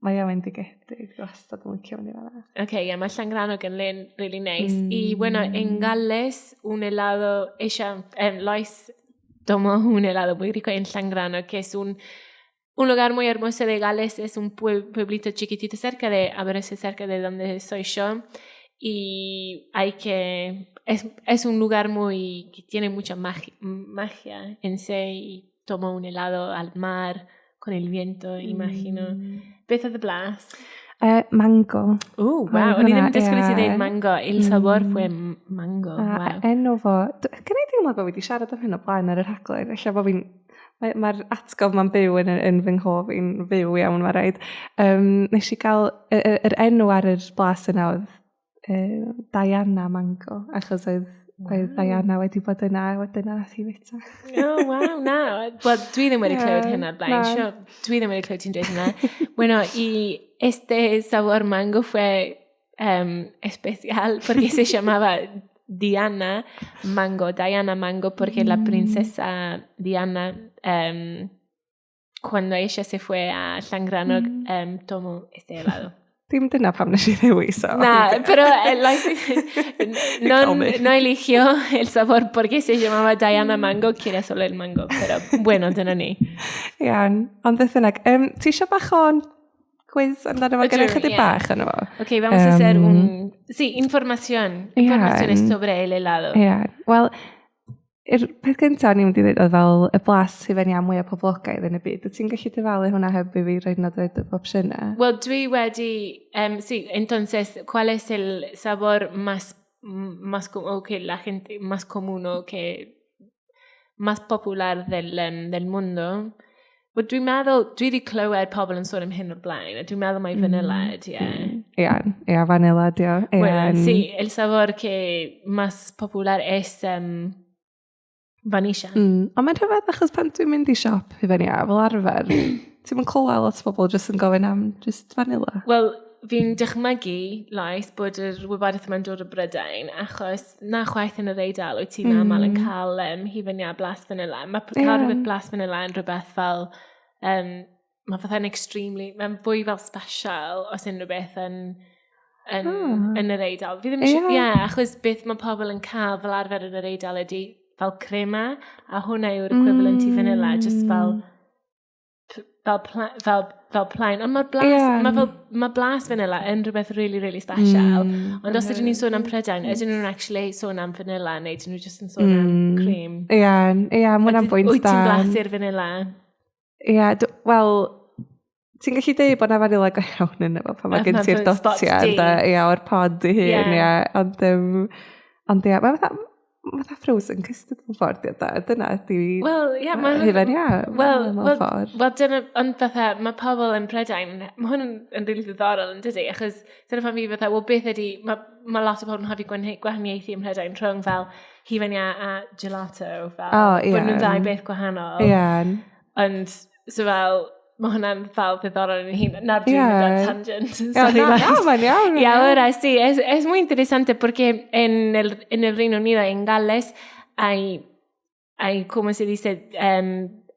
fendigedig. Dwi wastad yn licio mynd i fanna.
Ok, yeah, mae Llangrannog yn le really nice. Y bueno, en Gales, un helado, ella, Lois tomó un helado muy rico en Llangrannog, que es un lugar muy hermoso de Gales, es un pueblito chiquitito cerca de Aberystwyth, cerca de donde soy yo. Y es un lugar muy, que tiene mucha magia, magia en sí, y tomó un helado al mar, con el viento, imagino. Beth oedd y blas?
Mango.
Wow. O'n i ddim yn disgwyl i ti ddeud
ie.
mango. El sabor fue mango.
A enw fo, gen i deimlad bod fi wedi siarad am hyn o blaen ar y rhaglen, ella bod fi'n, mae'r atgof ma'n byw yn fy nghof i'n fyw iawn, mae rhaid. Nes i gael, yr enw ar yr blas yna oedd Diana Mango, achos oedd Diana wedi bod yna, wedyn nath hi fita.
Oh, wow, na. Wel, dwi ddim wedi clywed hynna o'r blaen.
Na.
Sure, dwi ddim wedi clywed ti'n dweud hynna. Bueno, y este sabor mango fue especial porque se llamaba Diana Mango, Diana Mango, porque la princesa Diana, cuando ella se fue a Llangrannog, tomó este helado.
Dim dyna pam nes i ddewis o.
Na, pero no,
Call me.
no eligió el sabor porque se llamaba Diana Mango, quiere solo el mango, pero bueno, dyna ni.
Iawn, ond beth bynnag, ti eisiau bach o'n quiz amdano fo?
Ydw,
Gyda chydig
ie.
bach yno fo.
Ok, vamos a hacer un... Sí, información. Informaciones sobre el helado.
Iawn. Wel, yr peth gyntaf o'n i'n mynd i ddweud oedd fel y blas hufen iâ mwyaf poblogaidd yn y byd. Wyt ti'n gallu dyfalu hwnna heb i fi roi nod o'r opsiynau?
Wel, dwi wedi... Sí, entonces, ¿cuál es el sabor más o que la gente más común o que más popular del mundo? Wel, dwi'n meddwl, dwi wedi clywed pobl yn sôn am hyn o'r blaen, a dwi'n meddwl mai vanilla ydi e.
Iawn, ia, vanilla di o.
Bueno,
Iawn.
sí, el sabor que más popular es vanilla.
Ond mae'n rhyfedd achos pan dwi'n mynd i siop hufen iâ, fel arfer, ti'n mynd clywed lot o bobl jyst yn gofyn am just vanilla.
Wel, fi'n dychmygu, Lois, bod yr wybodaeth yma'n dod o Brydain, achos na chwaith yn yr Eidal wyt ti'n aml yn cael hufen iâ blas vanilla. Mae cael rhywbeth blas vanilla yn rhywbeth fel, mae fatha'n extremely, mae'n fwy fel special os unrhyw beth yn yr Eidal. Fi ddim eisiau, yeah, achos beth mae pobl yn cael fel arfer yn yr Eidal ydy fel crema, a hwnna yw'r equivalent i vanilla, just fel plaen. Ond mae'r blas, mae fel, mae blas vanilla yn rhywbeth really, really special. Ond os ydyn ni'n sôn am Prydain, ydyn nhw'n actually sôn am vanilla, neu ydyn nhw just yn sôn am cream?
Ie, mae hwnna'n bwynt da.
Wyt ti'n blasu'r vanilla?
Ie, wel, ti'n gallu deud bod na vanilla go iawn yn efo pan mae gen ti'r dotiau, ie, o'r pod i hun, ie. Ond ie, mae fatha frozen custard mewn ffordd, ie, da. Dyna ydi.
Wel, ie, mae
hufen iâ,
wel, mewn ffordd. Wel, dyna, ond fatha, mae pobl yn Prydain, mae hwn yn rili ddiddorol yn dydi, achos dyna pan fi fatha, wel, beth ydi, mae lot o bobl yn hoffi gwahaniaethu ym Mhrydain rhwng fel hufen iâ a gelato, fel, bod nhw'n ddau beth gwahanol. Ond, so fel, mae hwnna'n fel ddiddorol yn ei hun. Nawr dwi'n mynd ar tangent.
Sorry, na, na, mae'n iawn.
Y ahora sí, es muy interesante porque en el Reino Unido, en Gales, hay, ¿cómo se dice?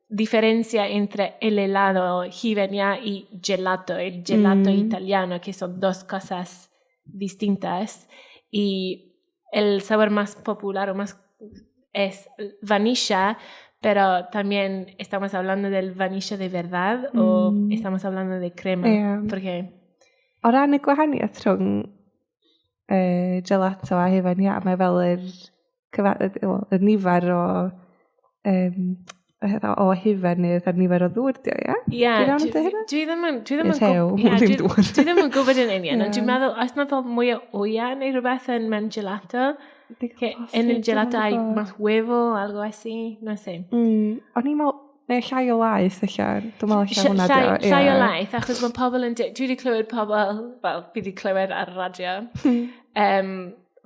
Diferencia entre el helado hufen iâ y gelato, el gelato italiano, que son dos cosas distintas. Y el sabor más popular o más es vainilla, pero también estamos hablando del vainilla de verdad o estamos hablando de crema, porque.
O ran y gwahaniaeth rhwng gelato a hufen iâ, mae fel well, y nifer o hufen neu yr nifer o ddŵr dio, ie?
Ie,
Dwi'n iawn yn deud hynna?
Dwi ddim yn
Rhew, ddim dŵr.
Dwi ddim yn gwybod yn union, ond dwi'n meddwl, oes na fel mwy o wyau neu rhywbeth yn mewn gelato? Que en el gelato hay más huevo, algo así, no sé.
O'n i'n meddwl, neu llai o laeth, eich Dwi'n meddwl ella hwnna
llai,
dio.
Llai o laeth, achos mae pobl yn. Dwi wedi clywed pobl, wel, fi wedi clywed ar y radio,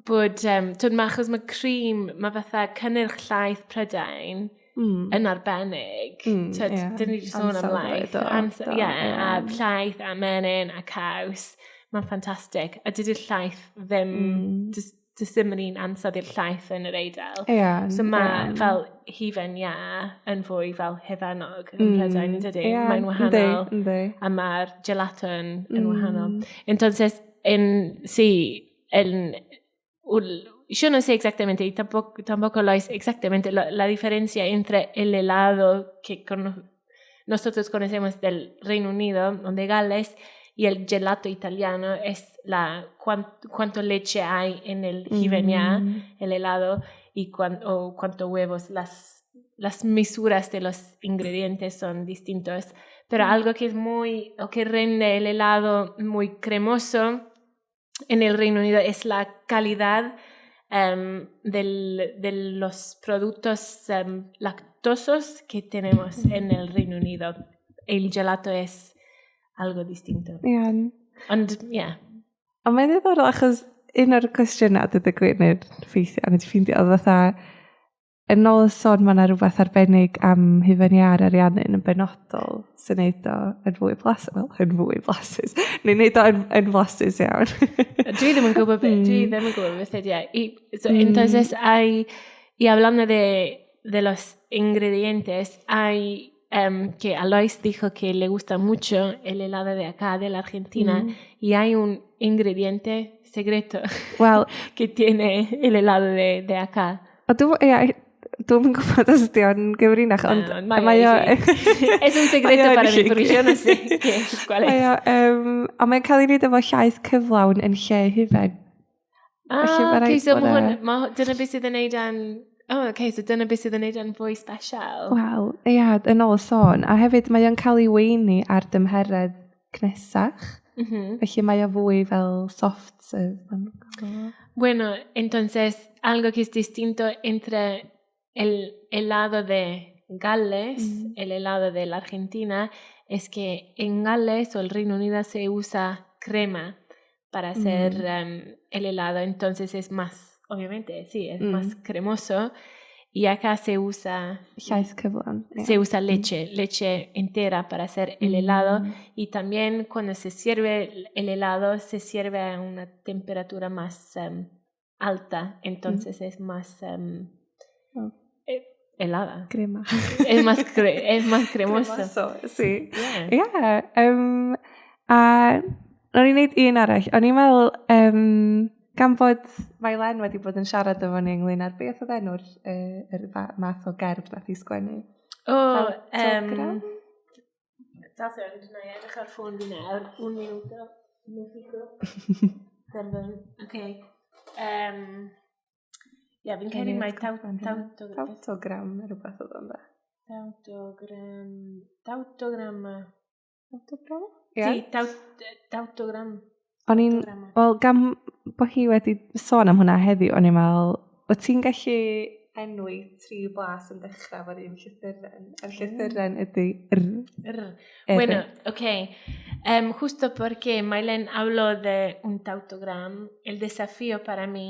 bod, twyd, achos mae cream, mae fatha cynnyrch llaeth Prydain yn arbennig. Twyd, dyn ni wedi sôn am
Ansawdd
laeth.
Do, do,
Ie, a llaeth a menyn a caws. Mae'n ffantastig. A dydy'r llaeth ddim, does ddim yr un ansawdd i'r llaeth yn yr Eidal. So mae fel hufen iâ yn fwy fel hufennog yn Prydain, yn dydy? Mae'n wahanol.
Yndi.
A mae'r gelato yn wahanol. Entonces, sí, yo no sé exactamente, y tampoco lo es exactamente, la diferencia entre el helado que nosotros conocemos del Reino Unido o de Gales y el gelato italiano es la cuánto leche hay en el hufen iâ, el helado, y o cuánto huevos, las mesuras de los ingredientes son distintos. Pero algo que es muy, o que rende el helado muy cremoso en el Reino Unido es la calidad de los productos lactosos que tenemos en el Reino Unido. El gelato es algo distinto.
Iawn.
Ond, yeah.
Ond mae'n ddiddorol achos un o'r cwestiynau, dweud y gwir, neu'r ffeithiau, a wedi ffeindio, oedd fatha, yn ôl y sôn, mae yna rhywbeth arbennig am hufen iâ Ariannin yn benodol sy'n neud o yn fwy blasus, wel, yn fwy blasus, neu'n neud o yn flasus iawn.
Dwi ddim yn gwybod beth ydy e. So, entonces hay, y hablando de los ingredientes, hay que Alois dijo que le gusta mucho el helado de acá, de la Argentina, y hay un ingrediente secreto
Wel,
que tiene el helado de acá.
O dwi, ia, dwi'm yn gwybod os ydi o'n gyfrinach, ond
No, mae o
mae o.
Es un secreto
Mae o'n
para mí, porque yo no sé qué es, cuál es.
Mae o, ond mae'n cael ei wneud efo llaeth cyflawn yn lle hufen.
Ah,
Felly ma'
okay,
raid
so
bod
mae hwn, dyna beth sydd yn neud yn. Oh, okay, so dyna beth sydd yn neud yn fwy special.
Wel, ia, yn ôl y sôn. A hefyd mae o'n cael ei weini ar dymheredd cnesach. Felly mae o fwy fel soft serve. Ma' nhw'n galw fo.
Bueno, entonces, algo que es distinto entre el helado de Gales, el helado de la Argentina, es que en Gales o el Reino Unido se usa crema para hacer el helado, entonces es más, obviamente, sí, es más cremoso. Y acá se usa...
Llaeth cyflawn. Yeah.
Se usa leche, leche entera para hacer el helado. Y también cuando se sirve el helado, se sirve a una temperatura más alta, entonces es más helada.
Crema.
Es más cremoso.
Cremoso, sí.
Yeah.
Yeah. A o'n i'n neud un arall. O'n i'n meddwl, gan bod Mailen wedi bod yn siarad efo ni ynglyn â'r beth oedd enw'r yr math o gerdd nath i sgwennu.
Oh,
Tautogram?
Tautogram, dyna i edrych ar ffôn fi nawr. Un minuto. No fico. Perdón. Okay. Yeah, fi'n credu mai tautogram.
Tautogram, rhywbeth oedd o'n da.
Tautogram. Tautogramma.
Tautogram?
Sí, tautogram.
O'n i'n, wel, gan bod hi wedi sôn am hwnna heddiw, o'n i'n meddwl, wyt ti'n gallu enwi tri blas yn dechrau efo'r un llythyren? A'r llythyren ydy R.
R.
R.
Bueno, ok. Justo porque Mailen habló de un tautogram, el desafío para mí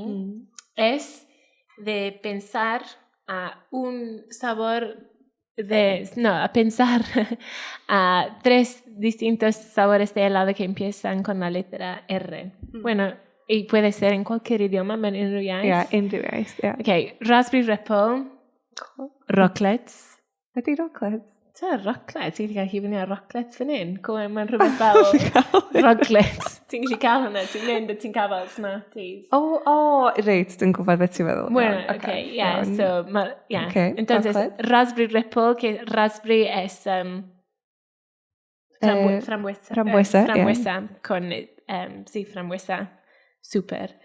es de pensar a un sabor de, no, a pensar a tres distintos sabores de helado que empiezan con la letra R. Bueno, y puede ser en cualquier idioma, mewn unrhyw iaith.
Ia, unrhyw iaith, ia.
Ok, Raspberry Ripple, Rocklets.
Ydy rocklets?
Ta, rocklets, ti'n gallu fyny ar rocklets fan hyn? Go, mae'n rhywbeth fel rocklets. Ti'n gallu cael hwnna, ti'n mynd a ti'n cael fel Smarties.
O, reit, dwi'n gwybod beth ti'n meddwl.
Bueno,
Iawn,
ok, yeah,
iawn.
So, yeah.
Okay,
Entonces,
rocklets.
Raspberry Ripple, que raspberry es frambuesa.
Frambuesa, yeah.
Frambuesa, con, sí, frambuesa, super.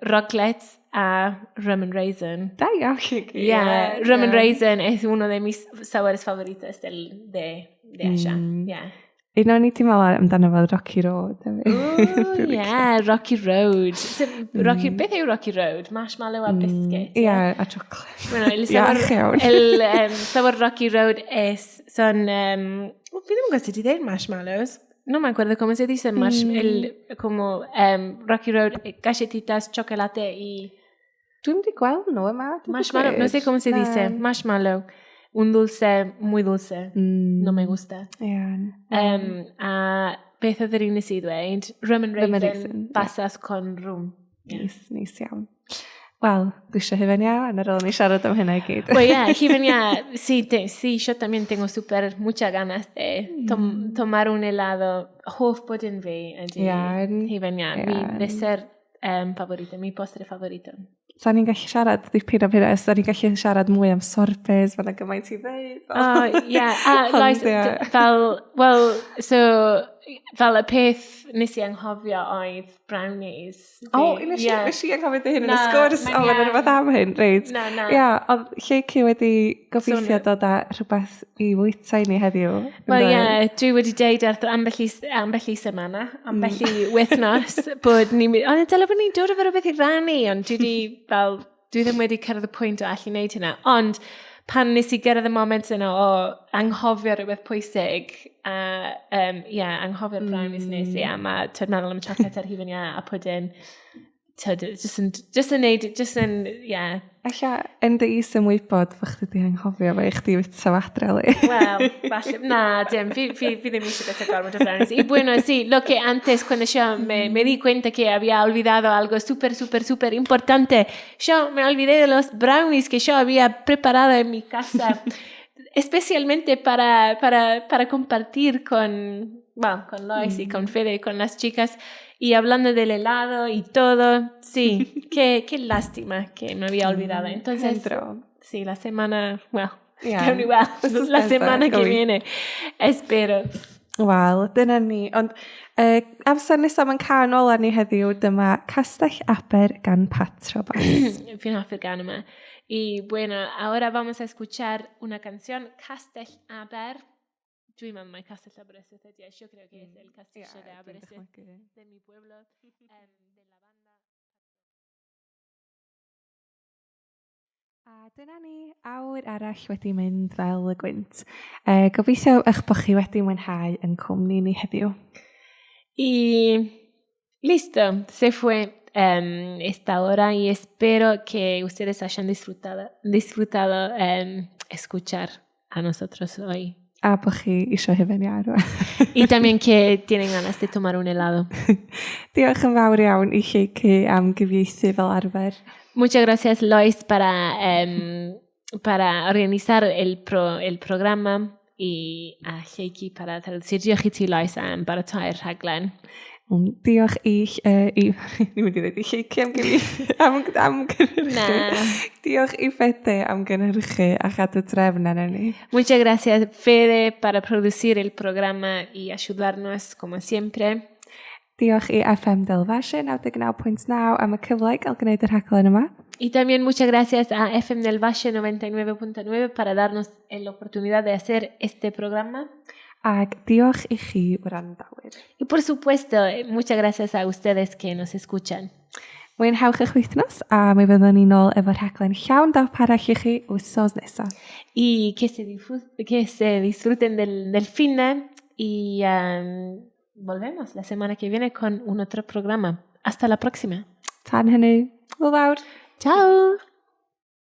Rocklets a rum and raisin.
Da iawn, Gigi.
Yeah, rum and raisin es uno de mis sabores favoritos de allá. Yeah.
Un o'n i ti'n meddwl amdano fel Rocky Road. hefyd.
Oh, yeah, Rocky Road. So, Rocky, beth yw Rocky Road? Marshmallow a biscuit.
Ie, a chocolate.
Bueno, el sabor,
Iach iawn.
el sabor Rocky Road es, son, oh, fi ddim yn gwybod sut i ddeud marshmallows. No me acuerdo cómo se dice, el, como Rocky Road, galletitas, chocolate y
Dwi'm di gweld nhw yma. Dweud y
marshmallow. No sé
gwir.
cómo se
Na.
dice, marshmallow. Un dulce muy dulce. No me gusta.
Iawn.
A beth oedd yr un nes i ddweud? Rum and
Rum
raisin,
and raisin, ie.
pasas con rum.
Neis, neis iawn. Wel, dwi eisiau hufen iâ, yn ar ôl ni siarad am hynna i gyd.
Pues ya, hufen iâ, sí, sí, yo también tengo súper muchas ganas de tomar un helado. Hoff bwdin fi ydy
Iawn.
hufen iâ, mi
Iawn.
dessert favorito, mi postre favorito.
Sa ni'n gallu siarad dipyn am hynna, sa ni'n gallu siarad mwy am sorbets, mae yna gymaint i ddeud.
Oh, yeah. A,
Ond,
Lois,
ie.
fel, well, so, fel y peth nes i anghofio oedd brownies.
O, nes i, nes i anghofio dy hyn yn y
Na,
sgwrs,
mae'n
o, mae'n
iawn.
rhywbeth am hyn, reit.
Na, na.
Ia, oedd Lleucu wedi gobeithio
Sôn-
dod â rhywbeth i fwyta i ni heddiw.
Wel,
yndo?
ie, dwi wedi deud ar ambell i semana, ambell i wythnos, bod ni'n mynd, ond dyle bod ni'n dod efo rhywbeth i rannu, ond dwi di, fel, dwi ddim wedi cyrraedd y pwynt o allu wneud hynna. Ond pan nes i gyrraedd y moment yna o anghofio rhywbeth pwysig, a, yeah, anghofio'r brownies nes i, a mae, twyd, meddwl am chocolate ar hufen iâ a pwdin, twyd, just yn neud, just yn, yeah.
Ella yn dy is-ymwybod fo chdi di anghofio fo i chdi fwyta fo adre, li.
Wel, falle, na, dim, fi ddim eisiau bwyta gormod o brownies. Y bueno, sí, lo que antes, cuando yo me di cuenta que había olvidado algo súper, súper, súper importante, yo me olvidé de los brownies que yo había preparado en mi casa, especialmente para compartir con, bueno, con Lois y con Fede y con las chicas. Y hablando del helado y todo, sí, qué lástima que me había olvidado. Entonces,
Entro.
sí, la semana, well,
Iawn.
gawn ni weld
Wythnos
la
nesa,
semana que
gobeithio.
viene. Espero.
Wel, dyna ni. Ond amser nesaf mae'n cân ola ni heddiw, dyma Castell Aber gan Patrobas.
Fi'n hoffi'r gân yma. Y bueno, ahora vamos a escuchar una canción, Castell Aber. Dwi'n meddwl mai Castell Aberystwyth ydi e. Yo creo que es el castillo de Aberystwyth de mi pueblo, de la banda.
A dyna ni, awr arall wedi mynd fel y gwynt. Gobeithio eich bod chi wedi mwynhau yn cwmni ni heddiw.
Y listo, se fue. esta hora y espero que ustedes hayan disfrutado escuchar a nosotros hoy.
A bod chi isio hufen iâ rwan.
Y también que tienen ganas de tomar un helado.
Diolch yn fawr iawn i Lleucu am gyfieithu fel arfer.
Muchas gracias, Lois, para organizar el programa y a Lleucu para traducir. Diolch i ti, Lois, am baratoi'r rhaglen.
Diolch i, ni'n mynd i ddweud i Lleucu am gyfieithu, am gynhyrchu.
Na.
Diolch i Fede am gynhyrchu a chadw trefn arno ni.
Muchas gracias, Fede, para producir el programa y ayudarnos, como siempre.
Diolch i FM Del Valle 99.9 am y cyfle i gael gwneud y rhaglen yma.
Y también muchas gracias a FM del Valle 99.9 para darnos la oportunidad de hacer este programa.
Ac diolch i chi wrandawyr.
Y, por supuesto, muchas gracias a ustedes que nos escuchan.
Mwynhewch eich wythnos a mi fyddwn ni nôl efo rhaglen llawn dop arall i chi wythnos nesaf.
Y que se disfruten del fin de y volvemos la semana que viene con un otro programa. Hasta la próxima.
Tan hynny, hwyl fawr.
Chao.